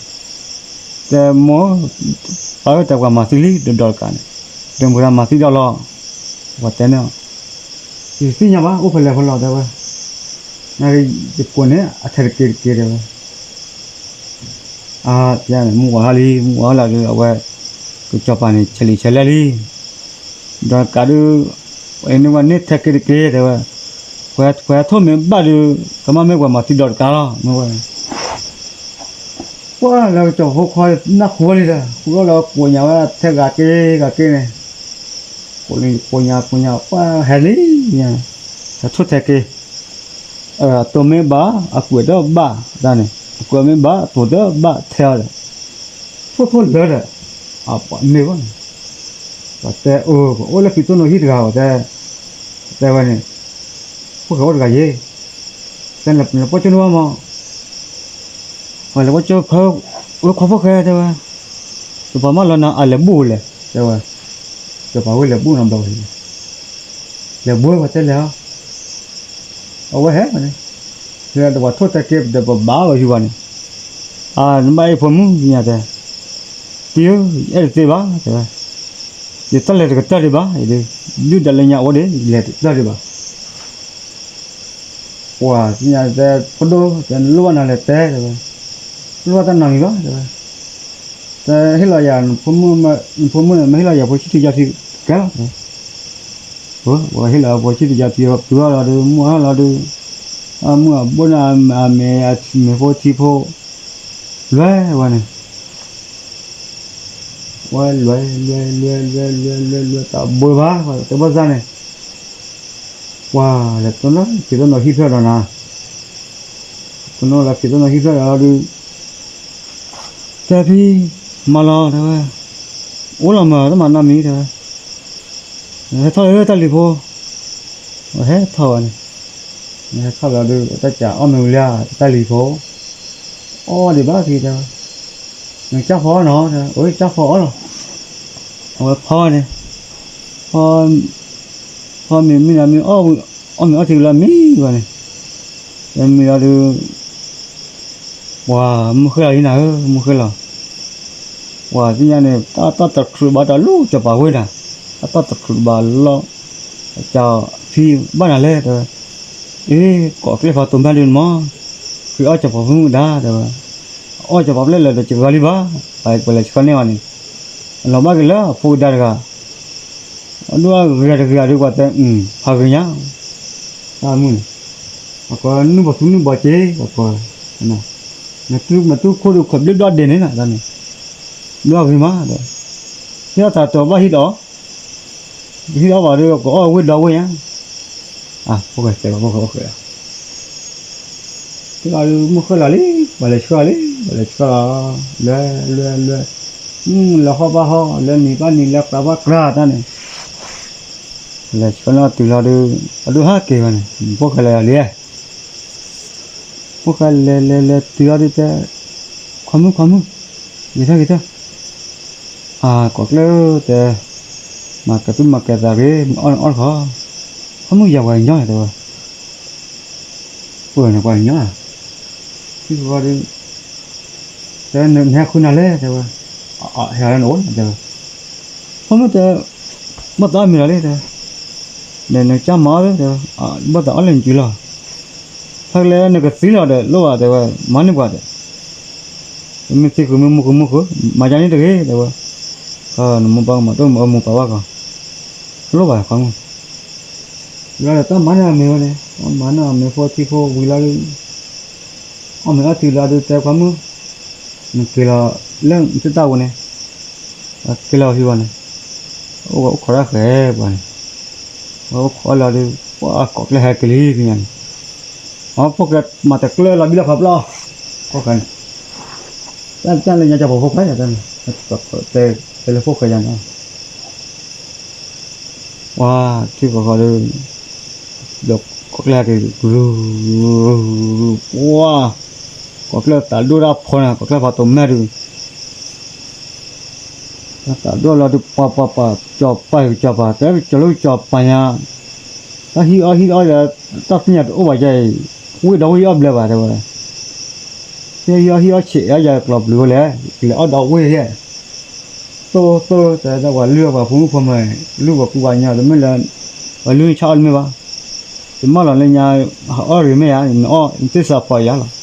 တဲမိၢ်, ပၢ်ဧၢ တဲပှၤမၤသံလံဒီးဒီးကးန့ၣ်, ဒီးမုၢ်ဒါမၤသံဒီးလီၤ, ပှၤတဲန့ၣ် ယတသ့ၣ်ညါဘၣ် အိၣ်ဖဲလဲၣ်ဖဲလဲၣ်တဲဝဲ, ယကိးန့ၣ် အထဲတက့ၢ်တက့ၢ်တဲဝဲ, အါ မုၢ်ဝါထီၣ်လံ မုၢ်ဝါထီၣ်လီၤဒီး အဝဲ ကစီၤပၤန့ၣ် ဆဲးလံဆဲးလဲၣ်လံ, ဒီးကးဒုး အန့ၣ်ဝဲန့ၣ်ထဲတက့ၢ်တက့ၢ်တဲဝဲ, ပှၤထိၣ်မ့ၢ်ဘၣ်ဒုး ကမၣ်မ့ၢ်ပှၤမၤသံဒီးတကးလီၤ မ့ၢ်ဝဲ အိၣ် လၢကစီၤဖိခွါနၢ်ဟူလံဒီး ဟူထီၣ်လီၤကိးညါဝဲထဲဂၤက့ၤဂၤက့ၤန့ၣ်, ကိးညါကိးညါ ပှၢ်ဟဲလံ, ဟဲထိၣ်ထဲက့ၤ, အတိၢ်မ့ၢ်ဘၣ် အကွဲးဒီးဘၣ်တၢ်န့ၣ်, အကွဲးမ့ၢ်ဘၣ် အတိၢ်ဒီးဘၣ်ထဲအီၤဒီး, ထိၣ်ထိၣ်လၢဒီး, အပှၤမ့ၢ်ဘၣ်န့ၣ်, ပှၤတဲအၢ ပှၤအိၣ်လၢဖံးသိၣ်နိဟံၣ်တဂၤ ပှၤတဲ, တဲဝဲန့ၣ်, ဖိၣ်ဃဲအိၣ်တဂၤယ့ၢ်, တဲလဲၤပိာ်ကၠိန့ၢ်ဘၣ်မး, ပှၤလဲၤပိာ်ကၠိဖဲ, ဝဲခွါဖိၣ်ဃဲတဲဝဲ, စီၤပၤမၢလီၤနၤ အလဲၤဘူၣ်လဲၣ် တဲဝဲ, စီၤပၤဝဲလဲၤဘူၣ်နီတဘျီဝဲ, လဲၤဘှီပှၤတဲလဲၣ်ဧါ, အဝဲဟဲန့ၣ်, လၢဒီးပှၤထိၣ်တဲက့ၤဒီးပဘၣ်ဝဲယူၤဘၣ်န့ၣ်, အနဘၣ်အ့ၣ်ဖိမုၣ်ညါတဲ, တံၤဧၢ, ယအဲၣ်တသ့ဘၣ် တဲဝဲ, ယတၢ်လဲၤတကတၢၢ်ဒံးဘၣ်, ဒုၣ်ဒါလၢညါအိၣ်ဒီး ယလဲၤတကတၢၢ်ဒံးဘၣ် ပှၤသ့ၣ်ညါတဲ, ဖိဒိၣ်တဲ နလိၣ်ဘၣ်နၤလဲၤတဲ တဲဝဲ, လိၣ်ဘၣ်တၢ်နီတမံၤဘၣ် တဲဝဲ, တဟ့ၣ်လီၤယၤ, နဖိမုၣ်န့ၣ် မ့ၢ်ဟ့ၣ်လီၤယၤဖိဆံးတယီၤထံကဲလီၤ, ပှၤဟ့ၣ်လီၤဖိဆံးတယီၤထံ ပှၤဖုအီၣ်လီၤဒီး မုၢ်အီၣ်လီၤဒီး, မုၢ်အဘိၣ်န့ၣ် အမ့ၤအမ့ၤဖိထံဖိ, လွဲဝဲန့ၣ် ဝဲလွဲ လွဲ လွဲ လွဲ လွဲ လွဲ လွဲ တၢ်ဘှီဘၣ် တဲဘၣ်စၢ်န့ၣ်, ပှၤလဲၤတိၢ်နီၣ်ဖံးသိၣ်နိဟံၣ်ဖျၢၣ်ဒီးနၤ, တိၢ်နီၣ်လၢဖံးသိၣ်နိဟံၣ်ဖျၢၣ်ဒီးဒုး, တဲဖံ, မၤလီၤ တဲဝဲ, အိၣ်လီၤမး တမၤနီတမံၤ တဲဝဲ, ဟဲထီၣ်လၢတၢ်လံၤဖိ, ဟဲထီၣ်ဝဲန့ၣ်, ဟဲထီၣ်လီၤဒုး တၢ်စးအီၣ်မ့ၤဝံၤလံဧါ တၢ်လံၤဖိ, အီၣ်ဒံးဘၣ်ဖံ တဲဝဲ, နကၢ်ဖီအီၣ်နီၤ တဲဝဲ, အိၣ်ကၢ်ဖီအီၣ်လီၤ, အဝဲဖီဝဲန့ၣ်, ဖီ, ဖီမ့ၤမ့ၢ်နၤမ့ၢ်အီၣ်, အီၣ်မ့ၤအီထံလီၤမံဝဲန့ၣ်, မ့ၢ်လီၤဒုး ပှၤမုၢ်ဃ့လီၤလံနၤဧၢ မုၢ်ဃ့လီၤ, ပှၤသ့ၣ်ညါန့ၣ် တၢ်တတြူးဘၣ်တၢ်လီၤစီၤပၤဝ့ၢ်နၤ, တၢ်တတြူးဘၣ်လီၤ, ကဖံဘၣ်နၤလဲၣ် တဲဝဲ, အ့ ကိးကျဲၢ်ဖးတိၤမၢ်ဒုးန့ၣ်မး, ဃ့အီၣ်စီၤပၤဖိမုၣ်ကဒါ တဲဝဲ, အီၣ်စီၤပၤဖျၢၣ်လၢာ်ဒီးစှၤလံဘၣ်, ပှၤလဲၤဆှၢန့ၢ်အီၤန့ၣ်, အလီၤဘၣ်က့ၤလၢအဖိကဒါတဂၤ အဒိၣ်အဂ့ၤတဂ့ၤဒီး ပှၤတဲ, ဖးဂ့ၤညါ, တၢ်မုၢ်န့ၣ်, ပှၤကိးနုၢ်ဘီသူနုၢ်ဘီစ့, ပှၤကိး, နသူခိၣ်ဒုးခိးဘျ့ဘျီဒဲးန့ၣ်နၤ, ဘျီဂ့ၤမး, ဟံးအီၣ်သးတီၤဘၣ်ဟံးဒီး, ဟံးဒီးဘၣ်ဒီး ကအီၣ်ဝ့ၢ်ဒီဝ့ၢ်ညါ, ဖိၣ်ဃဲတဲဘၣ်ဖိၣ်ဃဲအိၣ်ဃဲလီၤ လီၤဒုး မုၢ်ဃ့လီၤလံ, ပှၤလဲၤဆှၢလံ, ပှၤလဲၤဆှၢလီၤ, လွဲ လွဲ လွဲ, လဲၤဟီၣ်ဘၣ်ဟီၣ်, လဲၤနံၤဘၣ်နံၤ, လဲၤကျါဘၣ်ကျါတၢ်န့ၣ်, လဲၤဆှၢလီၤတုၤလီၤဒုး, အဒိၣ်ဟဲက့ၤဝဲန့ၣ်, ဖိၣ်ဃဲလဲၤလီၤလံ, ဖိၣ်ဃဲလဲၤလဲၤလဲၤတုၤလီၤဒုးတဲ, ခွါမုၣ်ခွါမုၣ်, ဂ့ၤထၢၣ်ဂ့ၤထၢၣ်, အကိးကျၢၢ်တဲ, မၤကဲသူၣ်မၤကဲသးဂ့ၤ, မ့ၢ်အီၣ်န့ၣ်အီၣ်တခီ, ခွါမုၣ်ယၤပှၤကညီန့ၣ်တဲဝဲ ပှၤန့ၣ်ပှၤကညီ, ထံၣ်ဃီဒီး, တဲနဟဲဃုနၤလဲၣ် တဲဝဲ, ဟဲလၢနအိၣ်န့ၣ်တဲဝဲ, ဖိမုၣ်တဲ, ဘၣ်သးအီၣ်မ့ၤလီၤလံတဲ, နကစၢ်မၤအီၣ်လၢတဲဝဲ, ဘၣ်သးအီၣ်လၢနစုလီၤ, ဖဲကလဲနကသံလီၤဒီး လိၣ်ဘၣ်တဲဝဲ, မၤန့ၢ်ပှၤဒီး, မ့ၢ်သံဃုာ်မ့ၢ်မူဃုာ်မူဃုာ်, မၤယါန့ၣ်တဂ့ၤတဲဝဲ, နမိၢ်ပၢ်ကမၤတအိၣ်မၤအၢမူပာ်ဘၣ်ကီး, လိၣ်ဘၣ်ခွါမုၣ် လီၤဒီးတၢ်မၤန့ၢ်အမ့ၤဝဲန့ၣ်, တၢ်မၤန့ၢ်အမ့ၤဖိထံဖိဝံၤလီၤဒုး, အီၣ်မ့ၤအီထံလီၤဒုး တဲခွါမုၣ်, နက့ၤလီၤလၢနတၢ်ဝဲန့ၣ်, က့ၤလီၤဟံၣ်ဝဲန့ၣ်, အိၣ်ဝဲအိၣ်ခိးတၢ်ဃဲၤပှၤန့ၣ်, ဝဲအိၣ်ခိးလီၤဒုး ပှၤကိးကျၢၢ်ဟဲက့ၤလံဖဲညါန့ၣ်, အဖိၣ်ဃဲမၤတကျၢၢ်လီၤဘံၣ်လီၤဖးဖျီၣ်, ဖိၣ်ဃဲန့ၣ် တၢ်လၢညါကၢ်ပှၤဖိခွါယၤတၢ်န့ၣ်, တဲလၢဖိၣ်ဃဲယၤန့ၣ်, ပှၤထံၣ်ဃီဃီဒီး, ဒီးကိးကျၢၢ်က့ၤ, ပှၤ, ကိးကျၢၢ်သးဒိၣ်တၢ်ဖီန့ၣ် ကိးကျၢၢ်ဖးတိၤမဲာ်ဒုး, သးဒိၣ်လီၤဒုး ပှၤပှၤပှၤ ကစီၤပၤကစီၤပၤ တဲကစီၤလိကစီၤပၤညါ, တၢ်ဟံးအီၣ်ဟံးအီၣ်ယၤ, တၢ်သ့ၣ်ညါတအိၣ်ဘၣ်ယၤအံၤ, ဝ့ၢ်ဒီဝ့ၢ်ယအီၣ်ဘျဲဘၣ်တဲဝဲ ဟံးအီၣ်ဟံးအီၣ်ဆံးအီၣ်ယၤကျီၢ်ပျုၤဝဲလဲၣ်, လဲၤအီၣ်ဒီဝ့ၢ်ယဲၢ်, သိသိတဲဒၣ်ပှၤလုၢ်အီၣ်ပှၤဖိမုၣ်ဖိမုၣ်, လုၢ်ပှၤကူပှၤညီတမ့ၢ်လၢ, ပှၤလုၢ်န့ၣ်ဆါအီၣ်တမ့ၢ်ဘၣ်, ယမၢလီၤလၢညါ, ဟးအီၣ်ရ့ၣ်မ့ၢ်ဧါ, နအီၣ်နသ့ၣ်စးဖီယၤလီၤ,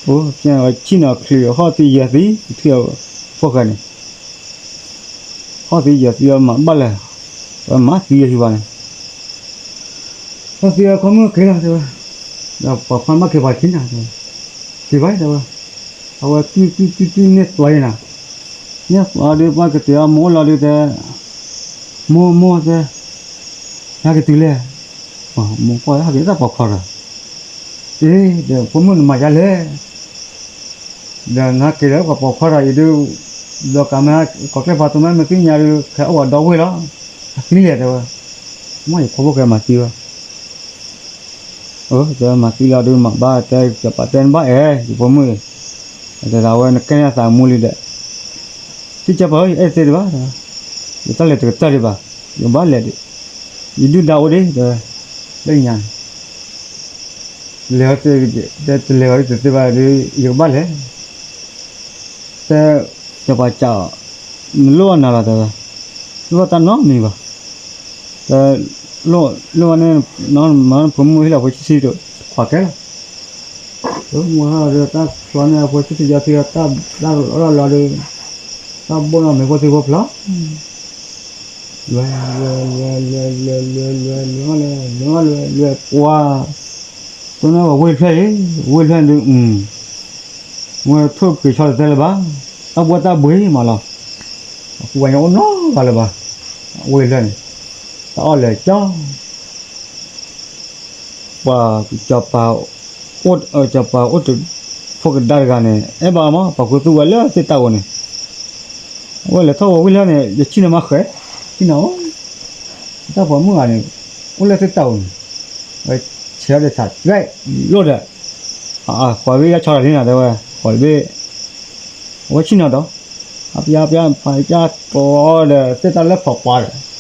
အိၣ်, ဆံၣ်နီၤချံးဟီၣ်သံယဲၢ်သံ, ထံၣ်ဖိၣ်ဃဲန့ၣ် ဟီၣ်သံယဲၢ်သံအီၤမၤဘၣ်လဲၣ်, ဝဲမၤသံယဲၢ်ဟံၣ်ဘၣ်န့ၣ်, ဟီၣ်သံအီၤခွါမုၣ်က့ၤလီၤတဲဝဲ, ဒီးပှၤခွါမၢ်က့ၤပှၤဆံးနၤတဲဝဲ, က့ၤဘၣ်တဲဝဲ, အဝဲ ကုကုကုကုန့ၢ်သွဲနၤ, န့ၢ်သွဲဒီး ပှၤကတဲအီၤ မိၢ်အိၣ်လီၤဒီးတဲ, မိၢ်မိၢ်တဲ, ဟဲက့ၤတုၤလဲၣ်, မိၢ်ကွၢ်ဟဲက့ၤတၢ်ပိာ်ခွါဒီး, အ့ ဒီးဖိမုၣ်နမၤယါလဲၣ်, ဒီးနဟဲက့ၤလၢပှၤပိာ်ခွါဒီးအံၤဒုး, ဒီးကးမ့ၢ် ကီၢ်ကျဲၢ်ဖးသိမ့ၢ်မ့ၢ်သ့ၣ်ညါဒီး ခဲအီၣ်ဝဲဒီဝ့ၢ်လီၤ, အသံလဲၣ်တဲဝဲ, မ့ၢ်ယဖိဖိကဲမၤသံဝဲ အၢ တဲမၤသံလီၤဒုးမၤဘၣ်တဲ စီၤပၤတဲနဘၣ်အဲၣ် ယဖိမုၣ်, တဲဒၣ်ဝဲနကဲန့ၢ်အသးမူလံဒီး, ထံၣ်စီၤပၤဧၢ ယအဲၣ်သ့ဒံးဘၣ်, ယတၢ်လဲၤတကတၢၢ်ဒံးဘၣ်, ယဘၣ်လဲၤဒံး, ယဒုၣ်ဒါအိၣ်ဒံးတဲဝဲ, လၢညါန့ၣ် လဲၤဝဲ, တလဲၤဝဲဒ်တသ့ဘၣ်ဒီး ယကဘၣ်လဲၤ, တဲ, စီၤပၤစံးအီၤ, နလိၣ်အီၣ်နၤလီၤတဲဝဲ, လိၣ်အီၣ်တၢ်နီတမံၤဘၣ်, တဲ, လိၣ်ဝဲန့ၣ်, မၤဖိမုၣ်ဟ့ၣ်လီၤဖိဆံးဆံးဒီး ခွးကဲလီၤ, မ့ၢ်ဟီဒီးတၢ်ချီန့ၢ်အဖိဆံးဆံးယီၤသံဒီး တၢ်ဘၣ်လီၤလီၤဒီး, တၢ်ဘိၣ်နီၢ်မ့ၢ်ဖိသံဖိဖျါ လွဲလွဲလွဲလွဲလွဲလွဲလွဲလွဲလွဲလွဲလွဲလွဲလွဲ ပှၤ, တိၢ်နီၢ်ဝဲဝ့ၢ်ဖျၢၣ်အံၤ, ဝ့ၢ်ဖျၢၣ်ဒုး, မ့ၢ်ထိၣ်က့ၤဆီတသဲလၢၤဘၣ်, တၢ်ဘှီတၢ်ဘှီမးလီၤ, အကူဝဲညါအိၣ်နီတဂၤလၢၤဘၣ်, ဝ့ၢ်ဖျၢၣ်န့ၣ်, တၢ်အီၣ်လဲၤကၠီ ပှၤ, စီၤပၤ, စီၤပၤအိၣ်တဖိကဒါတဂၤန့ၣ် အဲၣ်ဘၣ်မး ပှၤခူသူၣ်ဝဲလၢသ့ၣ်တၢ်အိၣ်န့ၣ်, အဝဲလဲၤထီၣ်ဝဲဝ့ၢ်လၢန့ၣ် ယဆံၣ်နီၤမးဃဲ, ဆံၣ်နီၤ, တၢ်ပိာ်မုၣ်ဂၤန့ၣ်, အိၣ်လၢသ့ၣ်တၢ်အိၣ်န့ၣ်, ဝဲဆဲးအီၤဒီးသးကဲ, လိၣ်ဒီး, ဃီၤဘ့ၣ်ယါဆီတၢ်လံနီၤတဲဝဲ, ဃီၤဘ့ၣ်, အဝဲဆံၣ်နီၤဒီး, အပျါပျါဖးကၠၢ်ကျီဒီး သ့ၣ်တၢ်လၢဖီၣ်ပှၤဒီး,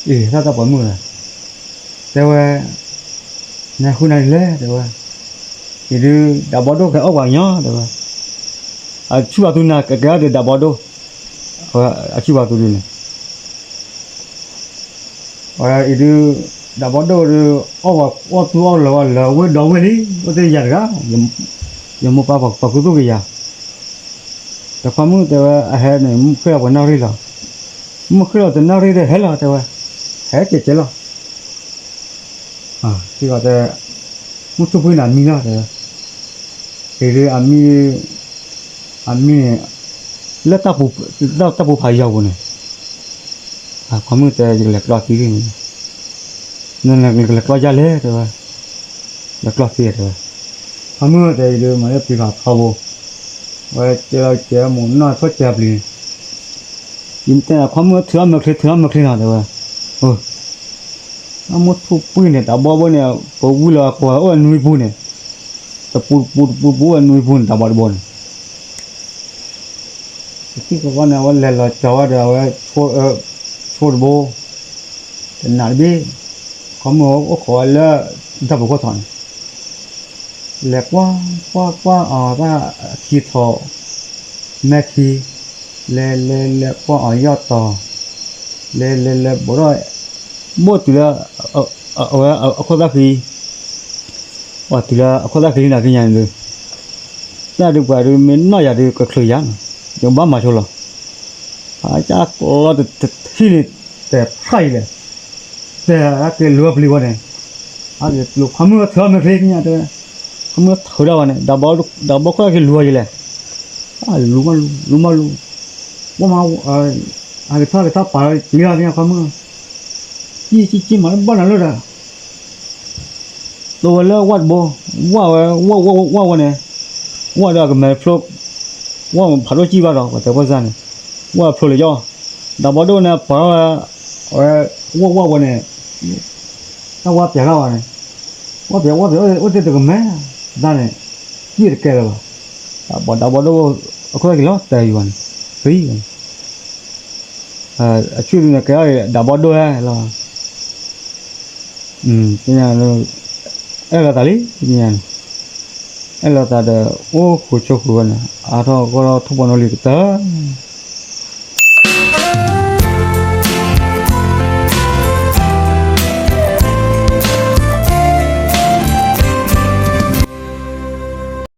အ့ၣ် တၢ်တၢ်ပိာ်မုၣ်ဒီး, တဲဝဲ, နဃုနၤဒ်လဲၣ်တဲဝဲ, အံၤဒုး ဒးဘီဒိၣ်ကဟဲအီၣ်ပှၤကညီတဲဝဲ, အဆူၣ်ပာ်သူနၤကကဲအီၤဒီးဒးဘီဒိၣ်, အဆူၣ်ပာ်သူဒုးန့ၣ် အံၤဒုး, ဒးဘီဒိၣ်ဒုး, အီၣ်ပှၤအီၣ်သူအီၣ်လီၤဝဲလၢအဝ့ၢ်ဒီဝ့ၢ်လံ, အိၣ်သ့ၣ်ယၤတဂၤ, ယမိၢ်ပၢ်ပှၤခူသူၣ်ကယၤ, ဒီးခွါမုၣ်တဲဝဲအဟဲန့ၣ် မုၢ်ဃ့ၢ်လီၤပှဲၤနီၣ်ရံၣ်လီၤ, မုၢ်ဃ့ၢ်လီၤတနီၣ်ရံၣ်ဒီးဟဲလီၤတဲဝဲ, ဟဲကဲးကဲးလီၤ ထံၣ်တဲ, မုၢ်ထူၣ်ဖှံန့ၣ်အမံလီၤတဲဝဲ, အံၤဒုးအမံ, အမံန့ၣ်, လၢ, တၢ်ပူၤဖးယံၤပူၤန့ၣ်, ခွါမုၣ်တဲ ယကလဲၤကျီသံန့ၣ်, နလဲၤကျီယါလဲၣ်တဲဝဲ, လဲၤကျီသံတဲဝဲ, ခွါမုၣ်တဲအံၤဒုး မၤလၢပျံၤဖးထီဘိ, ဝဲကဲလီၤကဲမိၢ်နီၢ်ထီၣ်ကဲပျံၤ ယတဲ ခွါမုၣ်ထုးအီၣ်မၢချ့ ထုးအီၣ်မၢချ့နီၤတဲဝဲ, အမိၢ်ထူၣ်ပှံၢ်န့ၣ် တးဘီဘိန့ၣ် ပဝံလီၤကွၢ်အိၣ်ဝဲနွံပူၤန့ၣ်, တပူၤတပူၤတပူၤတပူၤအိၣ်ဝဲနွံပူၤန့ၣ် တးဘီတဘိန့ၣ်, တထံၣ်ဃီဃီန့ၣ် အဝဲလဲၤလီၤကၠီၤဝဲဒီးအဝဲ, ဆိတဘိ, တနးတဘ့ၣ်, ခွါမုၣ်အိၣ်ခိးဝဲလၢ, တၢ်ပူၤခိၣ်ထီၣ်န့ၣ် လဲၤကွၢ်, ကွၢ်ကွၢ်အီၤတၢ်ခံထီၣ်, မဲာ်ခံ, လဲၤလဲၤလဲၤကွၢ်အီၤယီၢ်တီၤ, လဲၤလဲၤလဲၤဘိးထီၣ်, ဘိၣ်တုၤလၢ, အဝဲအခိၣ်သၣ်ဃံ, ပှၤတုၤလၢအခိၣ်သၣ်ဃံလံနၤကညါန့ၣ်ဒီး, တၢ်ဒုးပှၤဒုးမ့ၢ်နီၢ်ယၤဒုးကချုးယၤနီၤ, ယကဘၣ်မၤဆိလီၤ အကၢ်ကျီတထံၣ်န့ၣ်, တဲဖးယံၤလဲၣ်, တဲက့ၤလူၤဝဲပျံၤဝဲန့ၣ်, အက့ၤလူၤခွါမုၣ်ဝဲထုးအီၣ်မၢချ့ကညါတဲဝဲ, ခွါမုၣ်ထုးဒၣ်ဝဲန့ၣ် ဒးဘီခိၣ်က့ၤလူၤဝဲယံၤလဲၣ်, လူၤမးလူၤ, လူၤမးလူၤ, ဝဲမး, အကထီၣ်ကထီၣ်ပာ်လီၤတ့ၢ်လီၤကညါခွါမုၣ်, ကံကံကံမၤတဘၣ်နၤလၢဒီး တိဝဲလၢဝၣ်တဘိ, ဝၣ်ဝဲ, ဝၣ်ဝဲဝဲန့ၣ်, ဝၣ်ဒီးအကမဲာ်ဖျိ, ဝၣ်ဖးဒိၣ်ကံဘၣ်ဒီး ပှၤတဲဖိစၢ်န့ၣ်, ဝၣ်ဖျိလၢယီၢ်, ဒးဘီဒိၣ်န့ၣ် ပှၤဝဲ, ဝဲ, ဝၣ်ဝဲန့ၣ်, တၢ်ဝါပျဲၤထီၣ်ဝဲန့ၣ်, ဝၣ်ပျဲၤဝၣ်ပျဲၤအိၣ်သ့ၣ်တကမဲာ်, တၢ်န့ၣ်, ကံတကဲလၢၤဘၣ်, ဒးဘီဒိၣ်, အခိၣ်သၣ်က့ၤလီၤတဲာ်ယံၤဝဲန့ၣ်, ဃံဝဲန့ၣ် အဆူၣ်ဒုန့ၣ် ကဲအီၤဒးဘီဒိၣ်ဟဲလီၤ, အဲၣ်လီၤသးလံ, အဲၣ်လီၤသးဒီး အိၣ်ဃုာ်ဆိးဃုာ်ဝဲန့ၣ် အါထီၣ်ဂီၢ်ထီၣ်ထီၣ်ပှၤနီၢ်လံၤကတၢၢ်